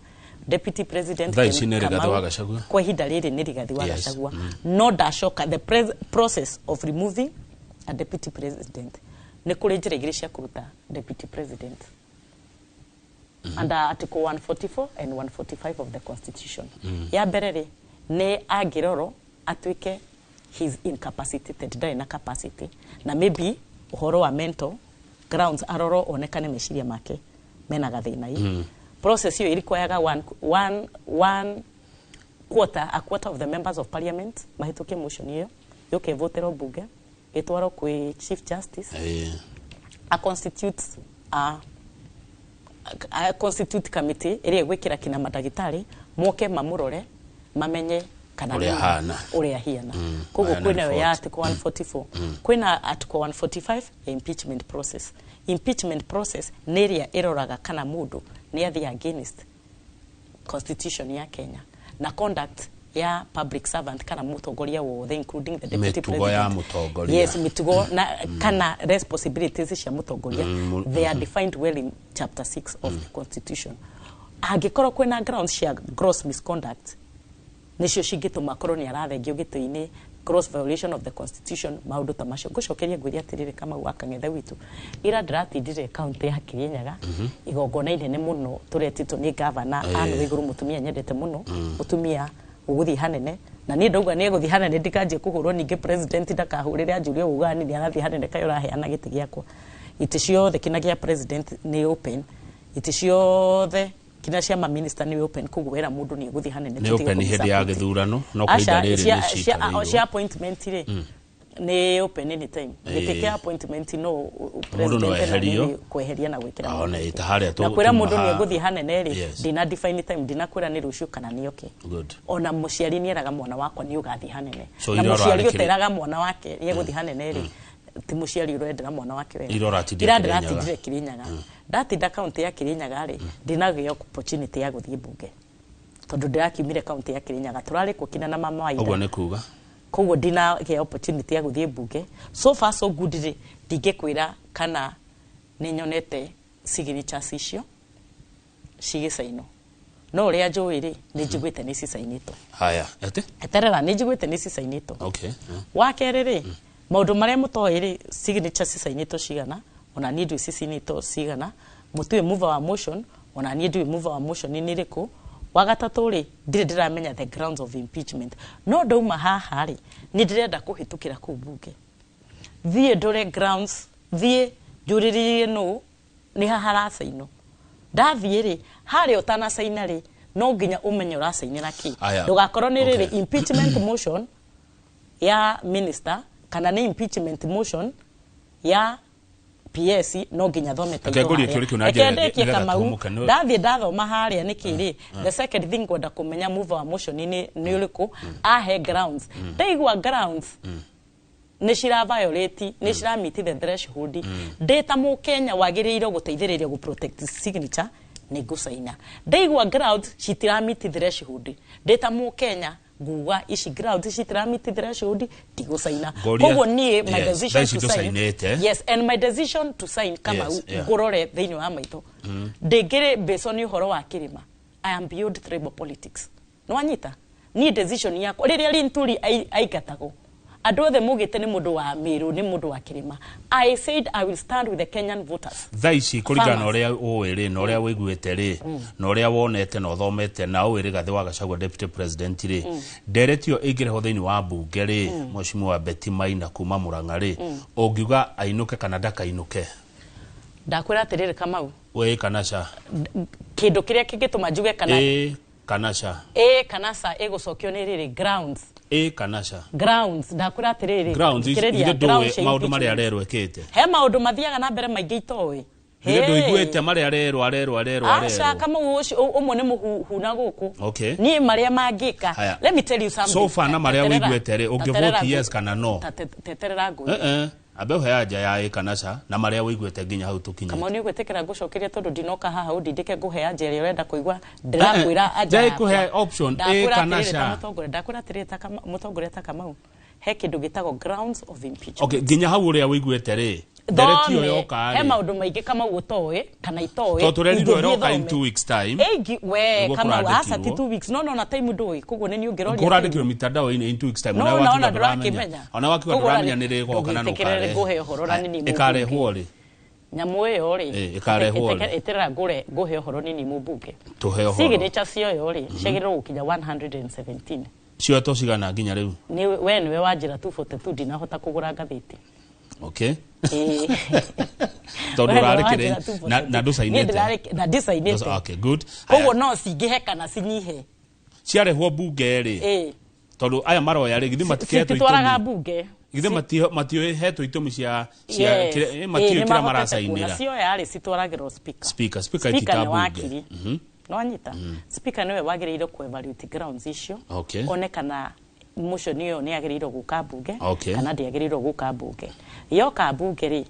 deputy president Thaa can ici nĩ Rigathi Kamau. wa Gachagua. Kwa ihinda rĩrĩ nĩ Rigathi wa Gachagua. No ndacoka, the process of removing a deputy president, nĩ kũrĩ njĩra igĩrĩ cia kũruta deputy president under article 144 and 145 of the constitution. Ya mbere rĩ, nĩ angĩrorwo atuĩke he's incapacitated, ndarĩ na capacity, na maybe ũhoro wa mental grounds, arorwo onekane meciria make mena gathĩna. Process ĩyo ĩrequiraga one quarter, a quarter of the members of parliament mahĩtũkie motion ĩyo, yũke ĩvoterwo bunge, ĩtwarwo kwĩ chief justice, a constitute a constitute committee ĩrĩa ĩgwĩkĩra kina mandagĩtarĩ moke mamũrore mamenye kana Ũrĩa nĩ- ahana. Ũrĩa ahiana. Koguo Aya nĩ kwĩna yo ya report. article 144, kwĩna article 145 ya impeachment process. Impeachment process nĩ ĩrĩa ĩroraga kana mũndũ nĩ athiĩ against constitution ya Kenya na conduct ya public servant kana mũtongoria wothe, including the deputy Mĩtugo ya president. mũtongoria. Yes, mĩtugo na kana responsibilities cia mũtongoria, they are defined well in chapter 6 of the constitution. Angĩkorwo kwĩna grounds cia gross misconduct, nĩcio cingĩtũma akorwo nĩ arathengio gĩtĩ-inĩ, gross violation of the constitution, maũndũ ta macio. Ngũcokeria ngwĩre atĩrĩrĩ, Kamau wa Kang'ethe witũ, ira ndĩratindire kaunti ya Kirinyaga, igongona inene mũno tũretĩtwo nĩ gavana Anne Waigũrũ, mũtumia nyendete mũno, mũtumia ũgũthiĩ hanene. Na niĩ ndauga nĩ egũthiĩ hanene, ndikanjie kũhũrwo ningĩ, president ndakahũrĩre anjũrie uga nĩ arathiĩ hanene, kaĩ ũraheana gĩtĩ gĩakwa. Itĩ ciothe kina gĩa president nĩ open, itĩ ciothe kina cia maminista nĩ open. Koguo wera mũndũ nĩ egũthiĩ hanene, Nĩ tũtige open hĩndĩ ya kũmũ-support. gĩthurano, no kwa ihinda Aca, rĩrĩ nĩ cikarĩirwo. cia appointment rĩ, nĩ open anytime. Gĩtĩ kĩa appointment no Mũndũ no president na eherio. nini kweheria na gwĩkĩra Ah, mũndũ ona ũngĩ. ĩta harĩa Na kwĩra tuma mũndũ nĩ egũthiĩ hanene rĩ, ndina define time, ndinakwĩra nĩ rũciũ kana nĩ oke. Ona mũciari nĩ eraga mwana wakwa nĩ ũgathiĩ hanene. So Na ira mũciari ũrarĩ ũteraga mwana wake nĩ egũthiĩ hanene rĩ, ti mũciari ũrendera mwana wake wega. Ira ũratindire Ira Kirinyaga. ndĩratindire Kirinyaga. Ndatinda kaunti ya Kirinyaga rĩ, ndinagĩa opportunity ya gũthiĩ bunge tondũ ndĩrakiumire kaunti ya Kirinyaga, tũrarĩ kuo kina na mama wa ira. Ũguo nĩ kuga Koguo ndinagĩa opportunity ya gũthiĩ bunge. So far so good rĩ, ndingĩkwĩra kana nĩ nyonete signatures icio cigĩcainwo, no ũrĩa njũĩ rĩ, nĩ njiguĩte nĩ cicainĩtwo. Haya, ate? Eterera, nĩ njiguĩte nĩ cicainĩtwo. Wa kerĩ rĩ, maũndũ marĩa mũtoĩ rĩ, signature cicainĩtwo cigana, ona niĩ ndiũĩ cicainĩtwo cigana. Mũtiũĩ mover wa motion, ona niĩ ndiũĩ mover wa motion nĩ rĩkũ. Wa gatatũ rĩ, ndirĩ ndĩramenya the grounds of impeachment. No ndauma haha rĩ, nĩ ndĩrenda kũhĩtũkĩra kũu bunge, thiĩ ndore grounds, thiĩ njũrĩrĩrie nũ nĩ haha haracainwo. Ndathiĩ rĩ, harĩa ũtanacaina rĩ, no nginya ũmenye ũracainĩra kĩ. Aya. Ndũgakorwo nĩ rĩrĩ impeachment motion ya minister kana nĩ impeachment motion ya PS, no nginya thome. Reke ngũrie kĩũria kĩu na njĩra ĩngĩ, ndĩkie. Nĩgetha Kamau, tũhũmũke. Ndathiĩ ndathoma harĩa nĩ kĩ rĩ, the second thing ngwenda kũmenya, mover wa motion nĩ ũrĩkũ, ahe grounds. Ndaigua grounds nĩ cira violate, nĩ cira meet the threshold, ndĩ ta mũkenya wagĩrĩirwo gũteithĩrĩria gũ protect signature, nĩ ngũcaina. Ndaigua grounds citira meet threshold, ndĩ ta mũkenya nguga ici grounds citira meet threshold, ndigũcaina. Koguo niĩ my decision Thaa ici to sign, ndũcainĩte. Yes, and my decision to sign, kama ngũrore thĩinĩ wa maitho, ndĩngĩrĩ mbĩco nĩ ũhoro wa kĩrĩma. I am beyond tribal politics. Nĩwanyita? Niĩ decision yakwa, rĩrĩa Linturi aingatagwo, andũ othe mugĩte nĩ mũndũ wa Mĩrũ, nĩ mũndũ wa kĩrĩma, I said I will stand with the Kenyan voters. Thaa ici, kũringana na Farmers. ũrĩa ũĩ rĩ, na ũrĩa wĩiguĩte rĩ, na ũrĩa wonete na ũthomete na ũĩ Rigathĩ wa Gachagua deputy president rĩ, ndereti ĩyo ĩngĩrehwo thĩinĩ wa mbunge rĩ, mheshimiwa Betty Maina kuma Murang'a rĩ, ũngiuga ainũke kana ndakainũke? Ndakwĩra atĩrĩrĩ, Kamau, Ĩ kana ca? Kĩndũ kĩrĩa kĩngĩtũma njuge kana Ĩ kana ca? Ĩ kana ca ĩgũcokio nĩ rĩrĩ, grounds. Ĩ kana ca? Grounds, ndakwĩra atĩrĩrĩ, Grounds ici, thikĩrĩria, ithuĩ grounds ndũĩ cia maũndũ marĩa impeachment. arerwo ĩkĩte. He maũndũ mathiaga na mbere maingĩ itoĩ. Ithuĩ ndũiguĩte marĩa arerwo arerwo arerwo Aca. arerwo. Kamau, ũcio ũmwe nĩ mũhuhu na gũkũ. Niĩ marĩa mangĩka, Haya. let me tell you something. So far na marĩa Teterera- ũiguĩte rĩ, ũngĩvote teterera yes kana no? Teterera ngũĩ. Eh, eh, ambe ũhe anja ya ĩ kana ca na marĩa ũiguĩte nginya hau tũkinyĩte. Kamau, nĩ ũgwĩtĩkĩra ngũcokeria tondũ ndinoka haha ũndindĩke ngũhe anja ĩrĩa ũrenda kũigua? Ndĩrakwĩra anja Njai yakwa. kũhe option, ĩ Ndakwĩra kana atĩrĩrĩ, ca. ta mũtongoria, ndakwĩra atĩrĩrĩ, ta mũtongoria, ta Kamau, he kĩndũ gĩtagwo grounds of impeachment. Okay, nginya hau ũrĩa ũiguĩte rĩ, ndereti ĩyo Thome, yoka he rĩ, maũndũ maingĩ Kamau ũtoĩ kana itoĩ. Tondũ tũrerirwo Ingĩthiĩ ĩroka in thome. 2 weeks time. Ĩngi we Nĩguo Kamau, aca, ti kũrandĩkirwo. 2 weeks, no na time ndũĩ, koguo nĩ niĩ ũngĩroria Kũrandĩkirwo time. mitandao-inĩ in 2 weeks time. No, Ona na wakiuga ona ndũramenya. ndũrakĩmenya. Ona wakiuga Koguo ndũramenya ũrarĩ- nĩ rĩgoka na ndũgĩtĩkĩre nũkarehe. ngũhe ũhoro na nini Ĩkarehwo rĩ? Nyamũ ĩyo rĩ, Ĩ, ĩkarehwo rĩ? ĩterera ngũre ngũhe ũhoro nini mũmbunge. Tũhe ũhoro. Signature cioyo rĩ, ciagĩrĩirwo gũkinya 117. Cioetwo cigana nginya rĩu? Nĩ we nĩwe wanjĩra 242, ndinahota kũgũra ngathĩti. Ĩĩ. Tondũ We nĩwe ũrarĩ wanjĩra kĩrĩ 242. na Niĩ ndũcainĩte. na ndicainĩte. Okay, good. Koguo Haya, no cingĩhe kana cinyihe. Ciarehwo mbunge rĩ, tondũ aya maroya rĩ, githĩ matiketwo Cititwaraga itũmi? mbunge. Githĩ matihetwo itũmi cia Yes. matiũĩ Ĩ, kĩrĩa nĩmahotete kuona. maracainĩra? Cioya rĩ, citwaragĩrwo speaker. Speaker, speaker Speaker itita nĩ mbunge. wakiri. Nĩwanyita? Speaker nĩwe wagĩrĩirwo ku evaluate grounds icio, one kana motion ĩyo nĩ yagĩrĩirwo gũka mbunge kana ndĩagĩrĩirwo gũka mbunge. Yoka mbunge rĩ,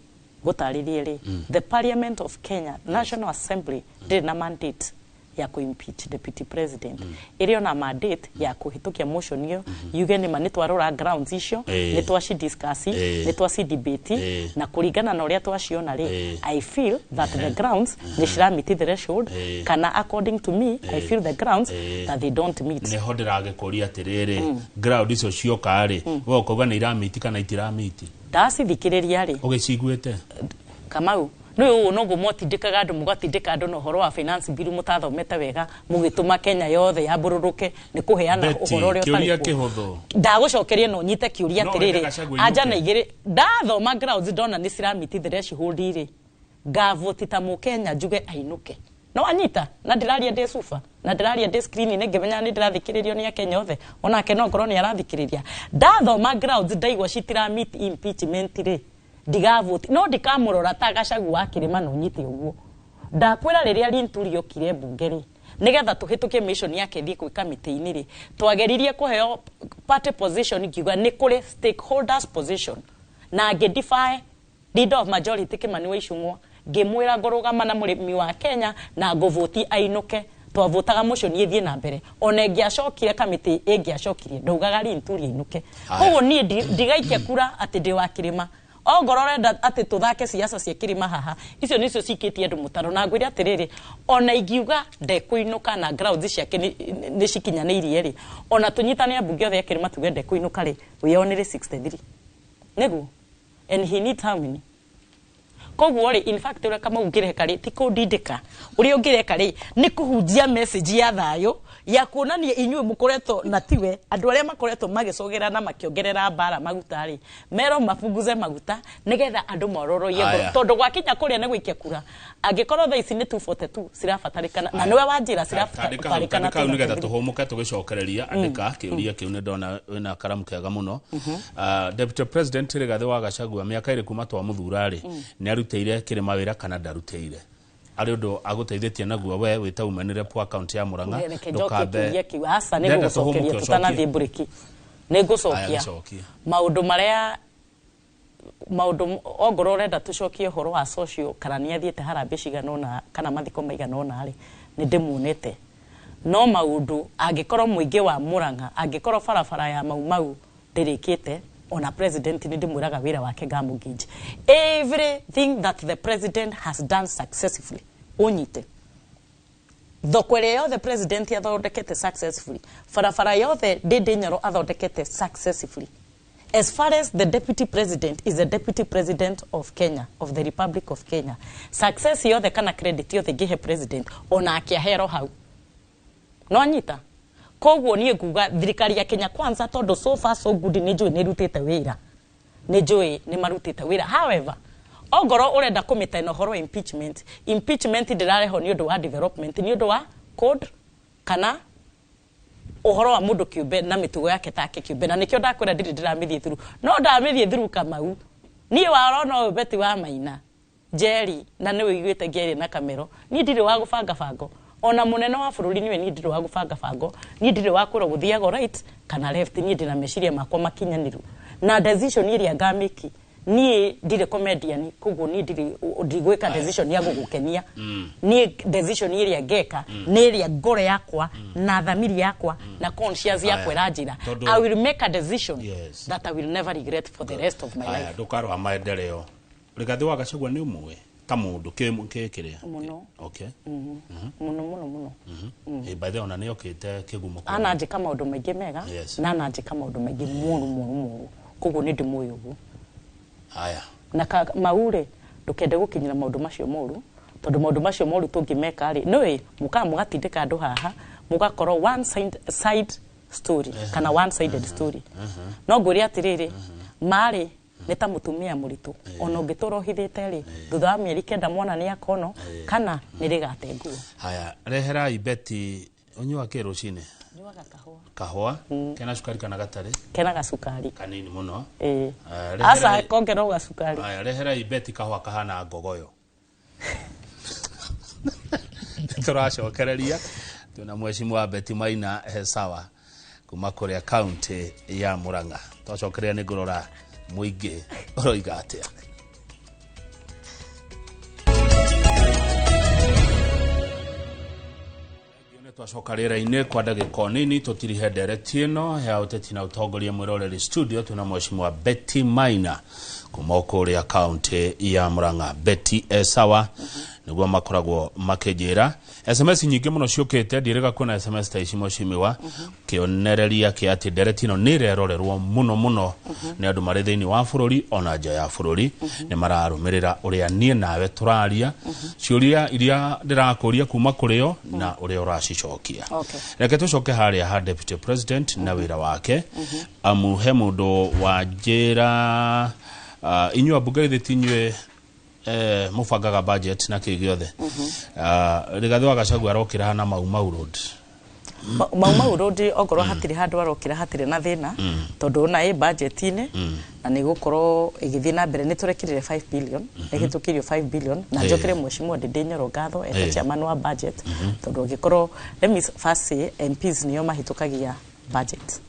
ngũtarĩrie rĩ, the Parliament of Kenya, National Assembly, ndĩrĩ na mandate ya kũ-impeach deputy president. Ĩrĩ ona mandate ya kũhĩtũkia motion ĩyo, yuge nĩma nĩ twarora grounds icio, nĩ twaci discuss, nĩ twaci debate, na kũringana na ũrĩa twaciona rĩ, I feel that the grounds nĩ cira meet threshold, kana according to me, I feel the grounds that they don't meet. Nĩho ndĩragĩkũria atĩrĩrĩ, ground icio cioka rĩ, we ũkauga nĩ irameet kana itirameet? Ndacithikĩrĩria rĩ, Ũgĩciguĩte? Kamau, nĩ ũũ noguo mwatindĩkaga andũ, mũgatindĩka andũ na ũhoro wa finance bill mũtathomete wega, mũgĩtũma Kenya yothe yambũrũrũke nĩ kũheana Betty, ũhoro ũrĩa kĩũria ũtarĩ kuo. kĩhũthũ. Ndagũcokeria no nyite kĩũria No atĩrĩrĩ, wende Gachagua anja ainũke? na igĩrĩ. Ndathoma grounds, ndona nĩ cirameet threshold rĩ, ngavoti ta mũkenya njuge ainũke. No anyita na ndĩraria ndĩ cuba na ndĩraria ndĩ screen-inĩ ngĩmenya nĩ ndĩrathikĩrĩrio nĩ akenya othe, onake no ngorwo nĩ arathikĩrĩria. Ndathoma grounds, ndaigua citirameet impeachment rĩ, ndigavoti, no ndikamũrora ta Gachagua wa kĩrĩma. No nyite ũguo ndakwĩra, rĩrĩa Linturi okire mbunge rĩ, nigetha tũhĩtũkie mission yake thiĩ gwĩ kamĩtĩ-inĩ rĩ, twageririe kũheo party position, ngiuga nĩ kũrĩ stakeholders position, na ngĩ defy leader of majority Kimani wa Ichung'wa, ngĩmwĩra ngũrũgama na mũrĩmi wa Kenya na ngũvoti ainũke. Twavotaga motion ĩthiĩ na mbere, ona ĩngĩacokire kamĩtĩ, ĩngĩacokirie, ndaugaga Linturi ainũke. Haya. Koguo niĩ ndigaikia kura atĩ ndĩ wa kĩrĩma. Ongorwo ũrenda atĩ tũthake siasa cia kĩrĩma haha, icio nĩcio cikĩtie andũ mũtaro. Na ngwĩre atĩrĩrĩ, ona ingiuga ndekũinũka na grounds ciake nĩ cikinyanĩirie rĩ, ona tũnyitane ambunge othe a kĩrĩma tuge ndekũinũka rĩ, we only 63 nĩguo, and he needs how many? Koguo rĩ, in fact, ũrĩa Kamau ũngĩreka rĩ ti kũndindĩka, ũrĩa ũngĩreka rĩ nĩ kũhunjia message ya thayũ ya kuonania inyuĩ mũkoretwo na tiwe andũ arĩa makoretwo magĩcogera na makĩongerera mbara maguta rĩ, merwo mapunguze maguta nĩgetha andũ mororoie ngoro, tondũ gwakinya kũrĩa nĩ gũikia kura, angĩkorwo thaa ici nĩ 242 cirabatarĩkana na nĩwe wanjĩra cirabatarĩkana. Kau nĩgetha tũhũmũke tũgĩcokereria. Andĩka kĩũria kĩu, nĩ ndona wĩna karamu kega mũno. Deputy President Rigathĩ wa Gachagua, mĩaka 2 kuma twamũthura rĩ, nĩ arutĩire kĩrĩma wĩra kana ndarutĩire? Arĩ ũndũ agũteithĩtie naguo we wĩta women rep wa kaunti ya Murang'a? Reke njokie kĩũria kĩu. Aca, nĩ ngũgũcokeria tũtanathiĩ mburĩki, nĩ ngũcokia. Maũndũ marĩa maũndũ ongorwo ũrenda tũcokie ũhoro wa social, kana nĩ athiĩte harambĩ cigana ũna kana mathiko maigana ũna rĩ, nĩ ndĩmuonete. No maũndũ angĩkorwo mũingĩ wa Murang'a, angĩkorwo barabara ya Mau Mau ndĩrĩkĩte, ona president nĩ ndĩmwĩraga wĩra wake ngamũngĩnje. Everything that the president has done successfully, ũnyite thoko ĩrĩa yothe president athondekete successfully, barabara yothe Ndindi Nyoro athondekete successfully, as far as the deputy president is the deputy president of Kenya, of the Republic of Kenya, success yothe kana credit yothe ngĩhe president onake ahero hau no anyita. Koguo niĩ nguga thirikari ya Kenya Kwanza, tondũ so far so good, nĩ njũĩ nĩ ĩrutĩte wĩra, nĩ njũĩ nĩ marutĩte wĩra. However, ongorwo ũrenda kũmĩta na ũhoro wa impeachment, impeachment ndĩrarehwo nĩ ũndũ wa development, nĩ ũndũ wa code kana ũhoro wa mũndũ kĩũmbe na mĩtugo yake take kĩũmbe, na nĩkĩo ndakwĩra ndirĩ ndĩramĩthiĩ through, no ndamĩthiĩ through. Kamau, niĩ warona ũyũ Betty wa Maina Njeri na nĩ ũiguĩte ngĩaria na kamero, niĩ ndirĩ wa gũbanga bango ona mũnene wa bũrũri niwe. Niĩ ndirĩ wa gũbanga bango, niĩ ndirĩ wa kwĩrwo gũthiago right kana left. Niĩ ndĩna meciria makwa makinyanĩru na decision ĩrĩa ngamĩki. Niĩ ndirĩ comedian, koguo niĩ ndirĩ ndigwĩka decision ya gũgũkenia. Niĩ decision ĩrĩa ngeka nĩ ĩrĩa ngoro yakwa na thamiri yakwa na conscience yakwa ĩranjĩra. I will make a decision that I will never regret for the rest of my life. Ndũkarũa maendeleo. Rigathĩ wa Gachagua nĩ ũmũĩ ta mũndũ kĩ kĩrĩa? Mũno. Mũno mũno mũno. By the way, ona nĩ okĩte kĩgumo kũu. Ananjĩka maũndũ maingĩ mega na ananjĩka maũndũ maingĩ moru moru moru, koguo nĩ ndĩmũĩ ũguo. Na mau rĩ, ndũkende gũkinyĩra maũndũ macio moru, tondũ maũndũ macio moru tũngĩmeka rĩ, nĩũĩ mũkaga mũgatindĩka andũ haha mũgakorwo one side story kana one sided story. No ngwĩre atĩrĩrĩ, marĩ nĩ ta mũtumia mũritũ, ona ũngĩtũra ũhithĩte rĩ, thutha wa mĩeri 9 mwana nĩ akono kana nĩ rĩgate nguo. Haya, reherai Betty. Ũnyuaga kĩ rũcinĩ? Nyuaga kahũa. Kahũa kena cukari kana gatarĩ? Kena gacukari. Kanini mũno? Ĩĩ. Aya, aca, kongerwo gacukari. Haya, reherai Betty kahũa kahana ngogoyo. Tũracokereria twĩna mheshimiwa Betty Maina he sawa kuma kũrĩa kaunti ya Murang'a. Twacokereria nĩ ngũrora mũingĩ ũroiga atĩa. Nĩ twacoka rĩera-inĩ kwa ndagĩka o nini tũtirihe ndereti ĩno ya ũteti na ũtongoria. Mwĩroreri, studio twĩna mheshimiwa Betty Maina kuma kũrĩa kaunti ya Murang'a. Betty esawa nĩguo makoragwo makĩnjĩra. SMS nyingĩ mũno ciũkĩte, ndiĩrĩga kuona SMS ta ici mheshimiwa, kĩonereria kĩa atĩ ndereti ĩno nĩ ĩrerorerwo mũno mũno nĩ andũ marĩ thĩinĩ wa bũrũri ona nja ya bũrũri. Nĩ mararũmĩrĩra ũrĩa niĩ nawe tũraria, ciũria iria ndĩrakũria kuma kũrĩ o na ũrĩa ũracicokia. Reke tũcoke harĩa ha deputy president na wĩra wake, amu he mũndũ wanjĩra, inyuĩ ambunge githĩ ti inyuĩ mũbangaga budget na kĩ gĩothe? Rigathĩ wa Gachagua arokĩra hana Mau Mau Road. Mau Mau Road, okorwo hatirĩ handũ arokĩra hatirĩ na thĩna, tondũ ona ĩ budget-inĩ na nĩ gũkorwo ĩgĩthiĩ na mbere. Nĩ tũrekĩrire 5 billion, ĩhĩtũkĩrio 5 billion, na njokere mheshimiwa Ndindi Nyoro ngatho eta chairman wa budget, tondũ angĩkorwo, let me first say, MPs nĩo mahĩtũkagia budget.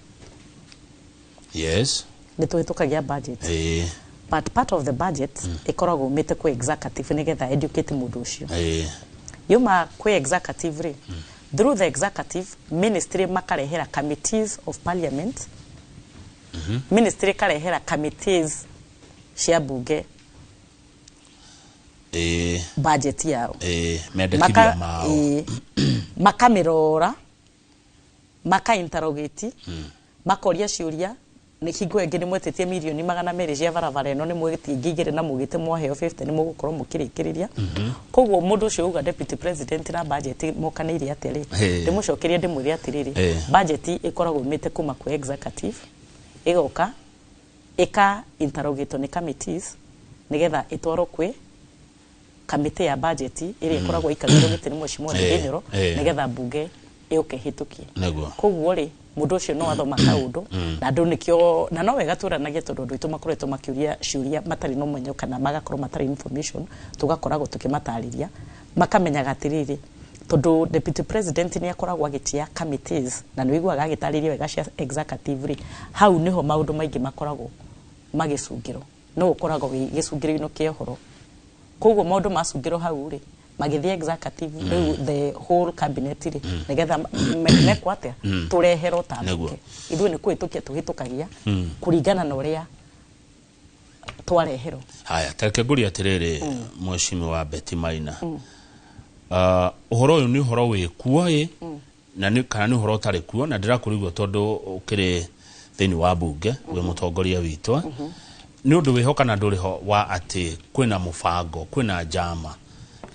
Nĩ tũhĩtũkagia budget, but part of the budget ĩkoragwo umĩte kwĩ executive nĩgetha educate mũndũ ũcio. Yuma kwĩ executive rĩ, through the executive ministry makarehera committees of parliament, ministry karehera committees cia bunge budget yao. Mendekithia mao. Makamĩrora, maka interrogate, makoria ciũria. Nĩ hingo ĩngĩ nĩ mwetĩtie mirioni 200 cia barabara ĩno, nĩ mwĩtie ingĩ igĩrĩ na mugĩte mwaheo 50 nĩ mũgũkorwo mũkĩrĩkĩrĩria. Koguo mũndũ ũcio uga deputy president na budget mokanĩire atĩa rĩ, ndĩmũcokerie ndĩmwĩre atĩrĩrĩ, budget ĩkoragwo imĩte kuma kwĩ executive ĩgoka ĩka interrogate nĩ committees nĩgetha ĩtwarwo kwĩ kamĩtĩ ya budget ĩrĩa ĩkoragwo ĩikarĩirwo gĩtĩ nĩ mheshimiwa Ndindi Nyoro, nĩgetha mbunge ĩũke ĩhĩtũkie. Koguo rĩ, mũndũ ũcio no athoma kaũndũ na andũ nĩkĩo, na no wega tũranagie, tondũ andũ aitũ makoretwo makĩũria ciũria matarĩ na ũmenyo kana magakorwo matarĩ information, tũgakoragwo tũkĩmatarĩria makamenyaga atĩrĩrĩ, tondũ deputy president nĩ akoragwo agĩtia committees na nĩ ũiguaga agĩtarĩria wega cia executive rĩ, hau nĩho maũndũ maingĩ makoragwo magĩcungĩrwo, no ũkoragwo wĩ gĩcungĩro-inĩ kĩa ũhoro. Koguo maũndũ macungĩrwo hau rĩ, magĩthiĩ executive, rĩu the whole cabinet rĩ, nĩgetha mekwo atĩa, tũreherwo ta mbunge. Ithuĩ nĩ kũhĩtũkia tũhĩtũkagia kũringana na ũrĩa twareherwo. Haya, tareke ngũrie atĩrĩrĩ, mheshimiwa Betty Maina, ũhoro ũyũ nĩ ũhoro wĩ kuo ĩ na nĩ kana nĩ ũhoro ũtarĩ kuo? Na ndĩrakũrigwo tondũ ũkĩrĩ thĩinĩ wa mbunge, wĩ mũtongoria witũ, nĩ ũndũ wĩho kana ndũrĩ ho wa atĩ kwĩna mũbango, kwĩna njama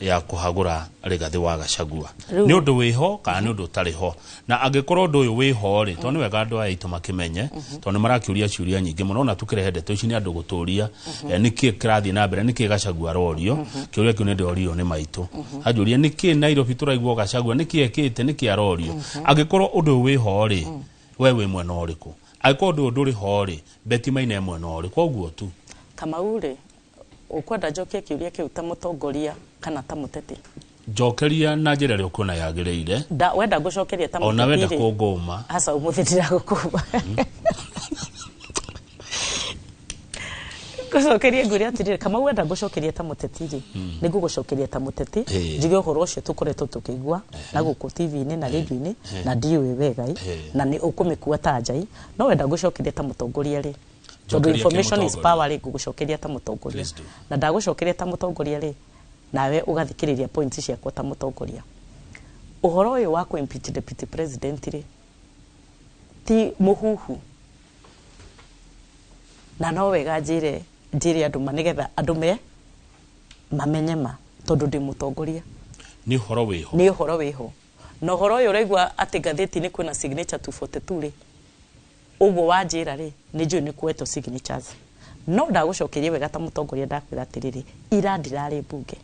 ya kũhagũra Rigathĩ wa Gachagua? Nĩ ũndũ wĩho kana nĩ ũndũ ũtarĩ ho? Na angĩkorwo ũndũ ũyũ wĩho rĩ, tondũ nĩ wega andũ aya aitũ makĩmenye, tondũ nĩ marakĩũria ciũria nyingĩ mũno, ona tũkĩrehe ndeto ici nĩ andũ gũtũria, nĩkĩ kĩrathiĩ na mbere, nĩkĩ Gachagua arorio. Kĩũria kĩu nĩ ndĩrorio nĩ maitũ, anjũria nĩkĩ Nairobi tũraigua Gachagua, nĩkĩ ekĩte, nĩkĩ arorio. Angĩkorwo ũndũ ũyũ wĩho rĩ, we wĩ mwena ũrĩkũ? Angĩkorwo ũndũ ũyũ ndũrĩ ho rĩ, Betty Maina e mwena ũrĩkũ? Ũguo tu. Kamau rĩ, ũkwenda njokie kĩũria kĩu ta mũtongoria kana ta mũteti? Njokeria na njĩra ĩrĩa ũkuona yagĩrĩire. Wenda ngũcokeria ta Ona wenda mũteti rĩ, kũngũma. Aca, ũmũthĩ ndiragũkũma. Ngũcokerie ngwĩre atĩrĩrĩ, Kamau, wenda ngũcokerie ta mũteti rĩ, nĩ ngũgũcokeria ta mũteti, njuge ũhoro ũcio tũkoretwo tũkĩigua na gũkũ TV-inĩ na radio-inĩ na ndiũĩ wega ĩ, na nĩ ũkũmĩkua ta njai. No wenda ngũcokeria ta mũtongoria rĩ, tondũ Njokeria information is kĩmũtongoria. power rĩ, ngũgũcokeria ta mũtongoria. Please do. Na ndagũcokeria ta mũtongoria rĩ, nawe ũgathikĩrĩria points ciakwa ta mũtongoria. Ũhoro ũyũ wa kũ-impeach deputy president rĩ, ti mũhuhu, na no wega njĩre andũ ma, nĩgetha andũ me mamenye ma, tondũ ndĩ mũtongoria. Nĩ ũhoro wĩho? Nĩ ũhoro wĩho, na ũhoro ũyũ ũraigua atĩ ngathĩti-inĩ kwĩna signature 242 rĩ, ũguo wanjĩra rĩ, nĩ njũĩ nĩ kuoetwo signatures. No ndagũcokeria wega ta mũtongoria, ndakwĩra atĩrĩrĩ, ira ndirarĩ mbunge,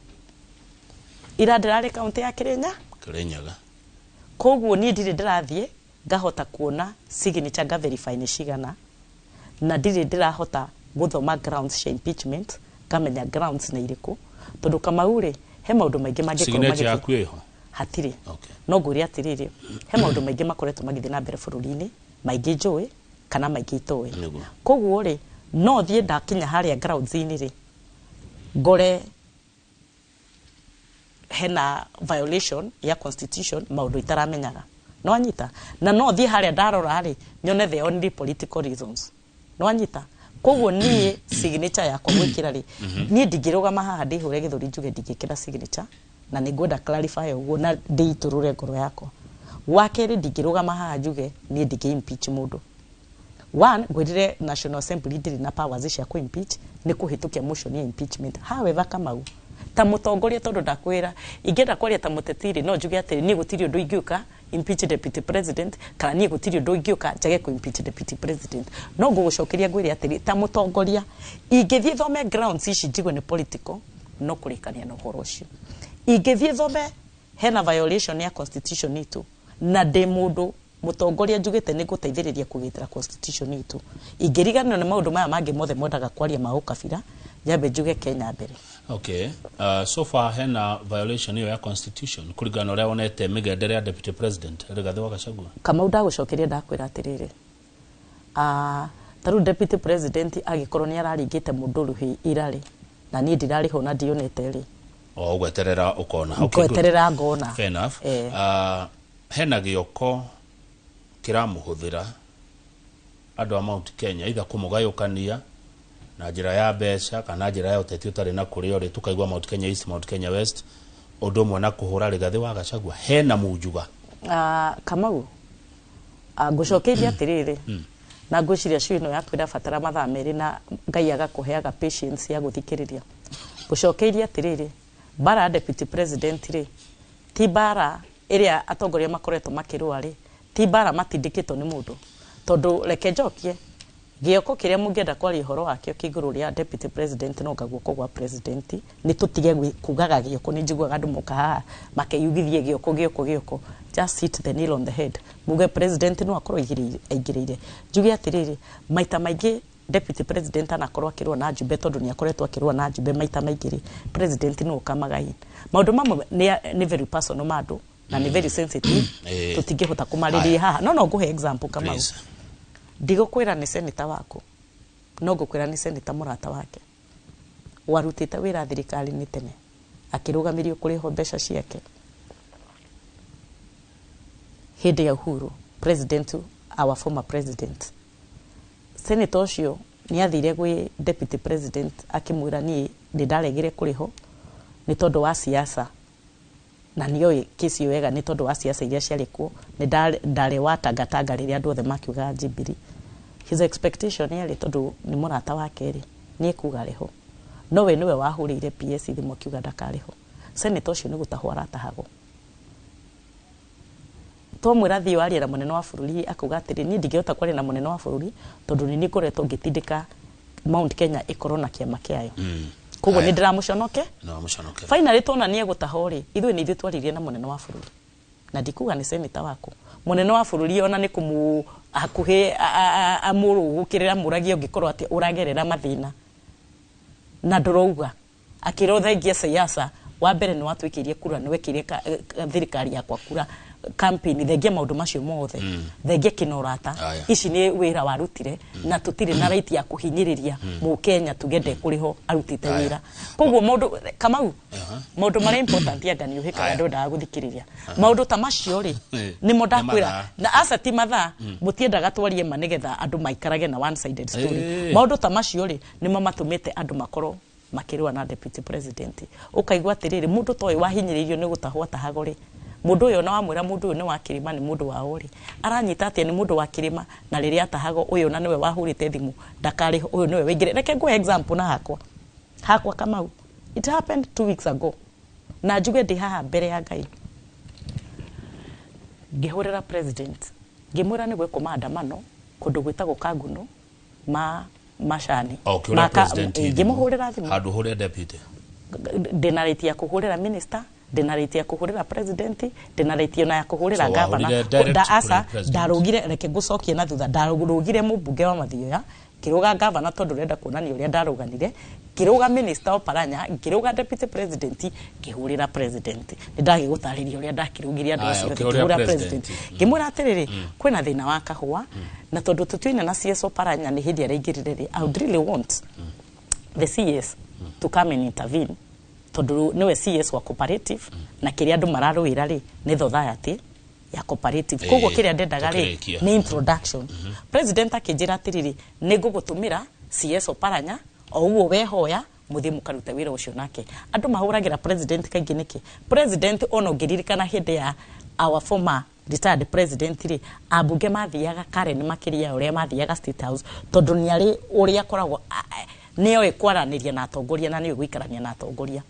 ira ndĩrarĩ kaunti ya Kĩrĩnya. Kĩrĩnyaga. Koguo niĩ ndirĩ ndĩrathiĩ ngahota kuona signature nga verify nĩ cigana, na ndirĩ ndĩrahota gũthoma grounds cia impeachment ngamenya grounds nĩ irĩkũ, tondũ Kamau rĩ, he maũndũ maingĩ mangĩkorwo Signature magĩthiĩ. yaku ĩho? Hatirĩ. Okay. No ngwĩre atĩrĩrĩ, he maũndũ maingĩ makoretwo magĩthiĩ na mbere bũrũri-inĩ, maingĩ njũĩ kana maingĩ itoĩ. Koguo rĩ, no thiĩ ndakinya harĩa grounds-inĩ rĩ, ngore hena violation ya constitution, maũndũ itaramenyaga, no anyita, na no thiĩ harĩa ndarora rĩ, nyone the only political reasons, no anyita. Koguo niĩ signature yakwa gwĩkĩra rĩ, niĩ ndingĩrũgama haha ndĩhũre gĩthũri njuge ndingĩkĩra signature, na nĩ ngwenda clarify ũguo na ndĩitũrũre ngoro yakwa. Wa kerĩ, ndingĩrũgama haha njuge niĩ ndingĩ impeach mũndũ. One, ngwĩrire National Assembly ndĩrĩ na powers cia kũ impeach, nĩ kũhĩtũkia motion ya impeachment. However, Kamau, ta mũtongoria, tondũ ndakwĩra ingĩenda kwaria ta mũteti rĩ, no njuge atĩrĩ, niĩ gũtirĩ ũndũ ingĩũka impeach deputy president, kana niĩ gũtirĩ ũndũ ingĩũka njage kũ impeach deputy president. No ngũgũcokeria ngwĩre atĩrĩ, ta mũtongoria, ingĩthiĩ thome grounds ici njigue nĩ political, no kũrĩkania na ũhoro ũcio. Ingĩthiĩ thome hena violation ya constitution itũ, na ndĩ mũndũ mũtongoria njugĩte nĩ ngũteithĩrĩria kũgitĩra constitution itũ, ingĩriganĩrwo nĩ maũndũ maya mangĩ mothe mwendaga kwaria ma ũkabira, nyambe njuge Kenya mbere. Okay. So far hena violation ĩyo ya constitution kũringana na ũrĩa wonete mĩgendere ya deputy president Rigathĩ wa Gachagua? Kamau, ndagũcokeria ndakwĩra atĩrĩrĩ, ta rĩu deputy president agĩkorwo nĩ araringĩte mũndũ rũhĩ irarĩ, na niĩ ndirarĩho na ndionete rĩ, O ũgweterera ũkona. Okay, good. Ngweterera ngona. Fair enough. Hena gĩoko kĩramũhũthĩra andũ a Mount Kenya, either kũmũgayũkania na njĩra ya mbeca kana na njĩra ya ũteti ũtarĩ na kũrĩa ũrĩ, tũkaigua Mount Kenya East, Mount Kenya West, ũndũ ũmwe na kũhũra Rigathĩ wa Gachagua. Hena munjuga? Kamau, ngũcokeria atĩrĩrĩ, Na ngwĩciria show ĩno yaku ĩrabatara mathaa 2 na Ngai agakũheaga patience ya gũthikĩrĩria. Ngũcokeirie atĩrĩrĩ, mbara ya deputy president rĩ, ti mbara ĩrĩa atongoria makoretwo makĩrũa rĩ, ti mbara matindĩkĩtwo nĩ mũndũ. Tondũ reke njokie, gĩoko kĩrĩa mũngĩenda kwaria ũhoro wakĩo kĩ igũrũ rĩa deputy president no nga guoko gwa president, nĩ tũtige kugaga gĩoko, nĩ njiguaga andũ moka haha makeyugithie gĩoko gĩoko gĩoko. Just hit the nail on the head. Muge president no akorwo aingĩrĩire. Njuge atĩrĩrĩ, maita maingĩ deputy president anakorwo akĩrũa na njumbe, tondũ nĩ akoretwo akĩrũa na njumbe maita maingĩ rĩ, president no ũkamaga in. Maũndũ mamwe nĩ very personal ma andũ na nĩ very sensitive, tũtingĩhota kũmarĩria haha. No ngũhe example Kamau. Ndigũkwĩra nĩ senator waku, no ngũkwĩra nĩ senator mũrata wake warutĩte wĩra thirikari-inĩ tene, akĩrũgamĩrio kũrĩhwo mbeca ciake hĩndĩ ya Uhuru, president, our former president. Senator ũcio nĩ athire gwĩ deputy president akĩmwĩra niĩ nĩ ndaregire kũrĩhwo nĩ tondũ wa siasa, na nĩoĩ kesi ĩyo wega nĩ tondũ wa siasa iria ciarĩ kuo, nĩ ndarĩ wa tangatanga rĩrĩa andũ othe makiugaga Jubilee. His expectation yarĩ tondũ nĩ mũrata wake rĩ, nĩ ekuga arĩhwo, no we nĩwe wahũrĩire PS thimũ akiuga ndakarĩhwo. Senator ũcio nĩ gũtahwo aratahagwo. Twamwĩra thiĩ warie na mũnene wa bũrũri, akauga atĩrĩ, niĩ ndingĩhota kwaria na mũnene wa bũrũri tondũ nĩ niĩ ngoretwo ngĩtindĩka Mount Kenya ĩkorwo na kĩama kĩayo. Koguo nĩ ndĩramũconoke. Finally tuona nĩ egũtahwo rĩ, ithuĩ nĩ ithuĩ twaririe na mũnene wa bũrũri. Na ndikuga nĩ senator waku. Mũnene wa bũrũri ona nĩ kũmũ hakuhĩ amũrũgũkĩrĩra mũragie ũngĩkorwo atĩ ũragerera mathĩna na ndũrauga. Akĩrwo thengia siasa, wa mbere nĩ watwĩkĩirie kura, nĩ wekĩire thirikari yakwa kura campaign, thengia maũndũ macio mothe, thengia kĩnorata. Ici nĩ wĩra warutire na tũtirĩ na right ya kũhinyĩrĩria mũkenya tuge ndekũrĩhwo arutĩte wĩra. Koguo maũndũ Kamau, maũndũ marĩa important anga nĩ ũhĩkaga ndwendaga gũthikĩrĩria. Maũndũ ta macio rĩ, nĩmo ndakwĩra. Na aca ti mathaa, mũtiendaga twarie ma nĩgetha andũ maikarage na one sided story. Maũndũ ta macio rĩ, nĩmo matũmĩte andũ makorwo makĩrũa na deputy president. Ũkaigua atĩrĩrĩ, mũndũ ta ũyũ wahinyĩrĩirio nĩ gũtahwo atahagwo rĩ, mũndũ ũyũ ona wamwĩra mũndũ ũyũ nĩ wa kĩrĩma, nĩ mũndũ wao rĩ, aranyita atĩa nĩ mũndũ wa kĩrĩma, na rĩrĩa atahagwo ũyũ ona nĩwe wahũrĩte thimũ ndakarĩhwo, ũyũ nĩwe waingĩrire. Reke ngũhe example na hakwa Kamau. It happened 2 weeks ago. Na njuge ndĩ haha mbere ya Ngai. Ngĩhũrĩra president, ngĩmwĩra nĩ gwĩkwo maandamano kũndũ gwĩtagwo Kanguno ma macani. Ngĩmũhũrĩra thimũ. Handũ hũrĩa deputy. Ndĩna right ya kũhũrĩra minister, ndĩna right ya kũhũrĩra president, ndĩna right ona ya kũhũrĩra governor. Aca ndarũgire, reke ngũcokie na thutha, ndarũgire mũmbunge wa Mathioya, ngĩrũga governor tondũ ũrenda kuonania ũrĩa ndarũganire, ngĩrũga minister Oparanya, ngĩrũga deputy president, ngĩhũrĩra president. Nĩ ndagĩgũtarĩria ũrĩa ndakĩrũgirie andũ acio othe, ngĩhũrĩra president. Ngĩmwĩra atĩrĩrĩ, kwĩna thĩna wa kahũa, na tondũ tũtiũine na CS Oparanya nĩ hĩndĩ araingĩrire rĩ, I would really want the CS to come and intervene, tondũ nĩwe CS wa cooperative, na kĩrĩa andũ mararũĩra rĩ nĩ society ya cooperative. Koguo kĩrĩa ndendaga rĩ nĩ introduction. President akĩnjĩra atĩrĩrĩ, nĩ ngũgũtũmĩra CS Oparanya o ũguo wehoya mũthiĩ mũkarute wĩra ũcio nake. Andũ mahũragĩra president kaingĩ nĩkĩ? President ona ũngĩririkana hĩndĩ ya our former retired president rĩ, ambunge mathiaga Karen makĩria ũrĩa mathiaga State House, tondũ nĩ arĩ ũrĩa akoragwo nĩoĩ kwaranĩria na atongoria na nĩoĩ gũikarania na atongoria.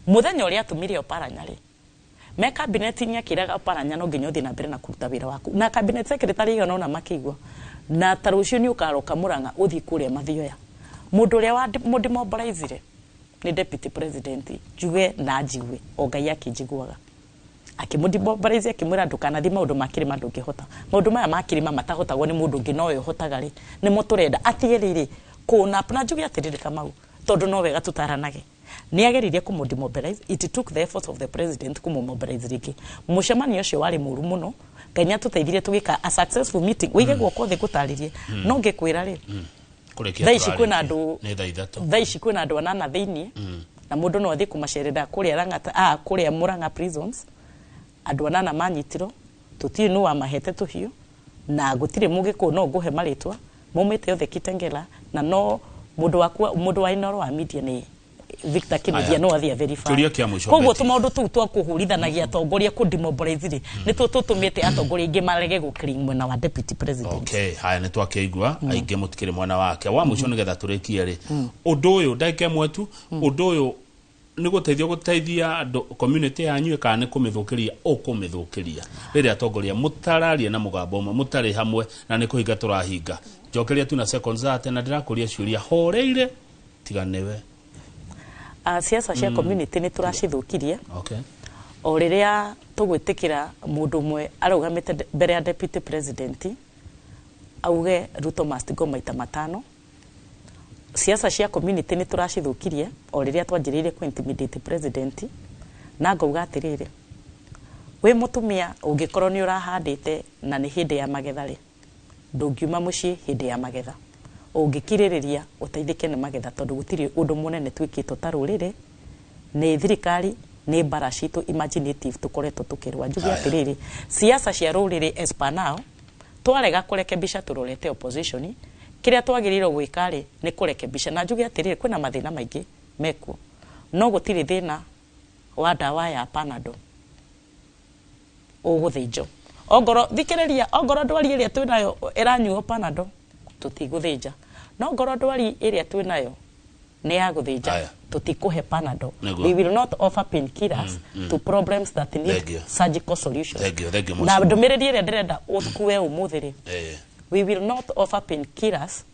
Mũthenya ũrĩa atũmire Oparanya rĩ, me cabinet-inĩ akĩraga Oparanya no nginya ũthiĩ na mbere na kũruta wĩra waku, na cabinet secretary igana ũna makĩigua, na ta rũciũ nĩ ũkaroka Murang'a ũthiĩ kũrĩa Mathioya. Mũndũ ũrĩa wamũdemobilizire nĩ deputy president, njuge na njigue o Ngai akĩnjiguaga. Akĩmũdemobilize akĩmwĩra ndũkanathiĩ maũndũ ma kĩrĩma ndũngĩhota, maũndũ maya ma kĩrĩma matahotagwo nĩ mũndũ ũngĩ nowe ũhotaga rĩ, nĩmo tũrenda. Atige rĩrĩ kũna na njuge atĩrĩrĩ Kamau, tondũ no wega tũtaranage. Nĩ ageririe kũmũdemobilize, it took the effort of the president kũmũmobilize rĩngĩ. Mũcemanio ũcio warĩ mũru mũno, Ngai nĩ atũteithirie tũgĩka a successful meeting. Wĩige guoko thĩ ngũtarĩrie, no ngĩkwĩra rĩ, thaa ici kwĩna andũ, thaa ici kwĩna andũ anana thĩiniĩ, na mũndũ no athiĩ kũmacerera kũrĩa Lang'ata, kũrĩa Murang'a prisons. Andũ anana manyitirwo, tũtiũĩ nũ wamahete tũhiũ, na gũtirĩ mũgĩkũyũ no ngũhe marĩtwa, maumĩte othe Kitengela, na no mũndũ wakwa, mũndũ wa Inooro wa media nĩ Victor Kinuthia Aya. no athiĩ verify. Kĩũria kĩa mũico, Koguo Betty. tũmaũndũ tũu twa kũhũrithanagia atongoria, kũ demobilize rĩ, nĩtuo tũtũmĩte atongoria aingĩ marege gũcling mwena wa deputy president. Okay, haya, nĩ twakĩigua aingĩ mũtikĩrĩ mwena wake. Wa mũico, nĩgetha tũrĩkie rĩ, ũndũ ũyũ, ndagĩka ĩmwe tu, ũndũ ũyũ nĩ gũteithia gũteithia andũ community yanyu kana nĩ kũmĩthũkĩria ũkũmĩthũkĩria rĩrĩa atongoria mũtararia na mũgambo ũmwe, mũtarĩ hamwe, na nĩ kũhinga tũrahinga? Njokeria tu na seconds ate, na ndĩrakũria ciũria horeire, tiga nĩwe. Siasa cia community nĩ tũracithũkirie o rĩrĩa tũgwĩtĩkĩra mũndũ ũmwe arũgamĩte mbere ya deputy president auge "Ruto must go" maita 5. Siasa cia community nĩ tũracithũkirie o rĩrĩa twanjĩrĩirie kũ intimidate president. Na ngauga atĩrĩrĩ, wĩ mũtumia ũngĩkorwo nĩ ũrahandĩte na nĩ hĩndĩ ya magetha rĩ, ndũngiuma mũciĩ hĩndĩ ya magetha, ũngĩkirĩrĩria ũteithĩke nĩ magetha, tondũ gũtirĩ ũndũ mũnene twĩkĩtwo ta rũrĩrĩ nĩ thirikari, nĩ mbara citũ imaginative tũkoretwo tũkĩrũa. Njuge Haya. atĩrĩrĩ, siasa cia rũrĩrĩ as per now, twarega kũrekebisha tũrorete opposition. Kĩrĩa twagĩrĩirwo gwĩka rĩ, nĩ kũrekebisha. Na njuge atĩrĩrĩ, kwĩna mathĩna maingĩ mekuo, no gũtirĩ thĩna wa ndawa ya Panadol ũgũthĩnjwo. Ongorwo, thikĩrĩria, ongorwo ndwari ĩrĩa twĩnayo ĩranyuo Panadol, tũtigũthĩnja, no ngorwo ndwari ĩrĩa twĩnayo nĩ ya gũthĩnja, Aya. tũtikũhe Panadol. Nĩguo. We will not offer painkillers to problems that need Thank you. surgical solutions. Thank you, thank you, Na mheshimiwa. ndũmĩrĩri ĩrĩa ndĩrenda ũkue ũmũthĩ rĩ, we will not offer painkillers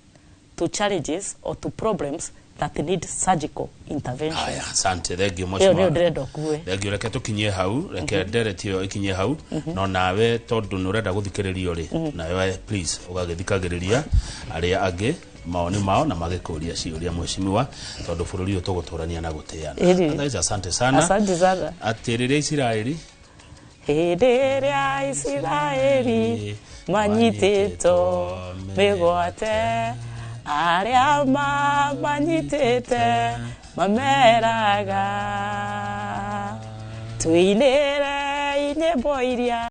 to challenges or to problems that need surgical intervention. Haya, asante, thank you, Ĩyo mheshimiwa. nĩyo ndĩrenda ũkue. Thank you. Reke tũkinyie hau, reke ndereti ĩyo ĩkinyie hau. No nawe tondũ nĩ ũrenda gũthikĩrĩrio rĩ, nawe please ũgagĩthikagĩrĩria arĩa angĩ maoni mao na magĩkũria ciũria, mheshimiwa, tondũ bũrũri ũyũ tũgũtũrania na gũtĩana. Ĩrĩ. Otherwise, asante sana. Asante sana. Atĩ rĩrĩa Isiraeli Hĩndĩ ĩrĩa Isiraeli manyitĩtwo mĩgwate, arĩa mamanyitĩte mameraga, tũinĩre nyĩmbo iria.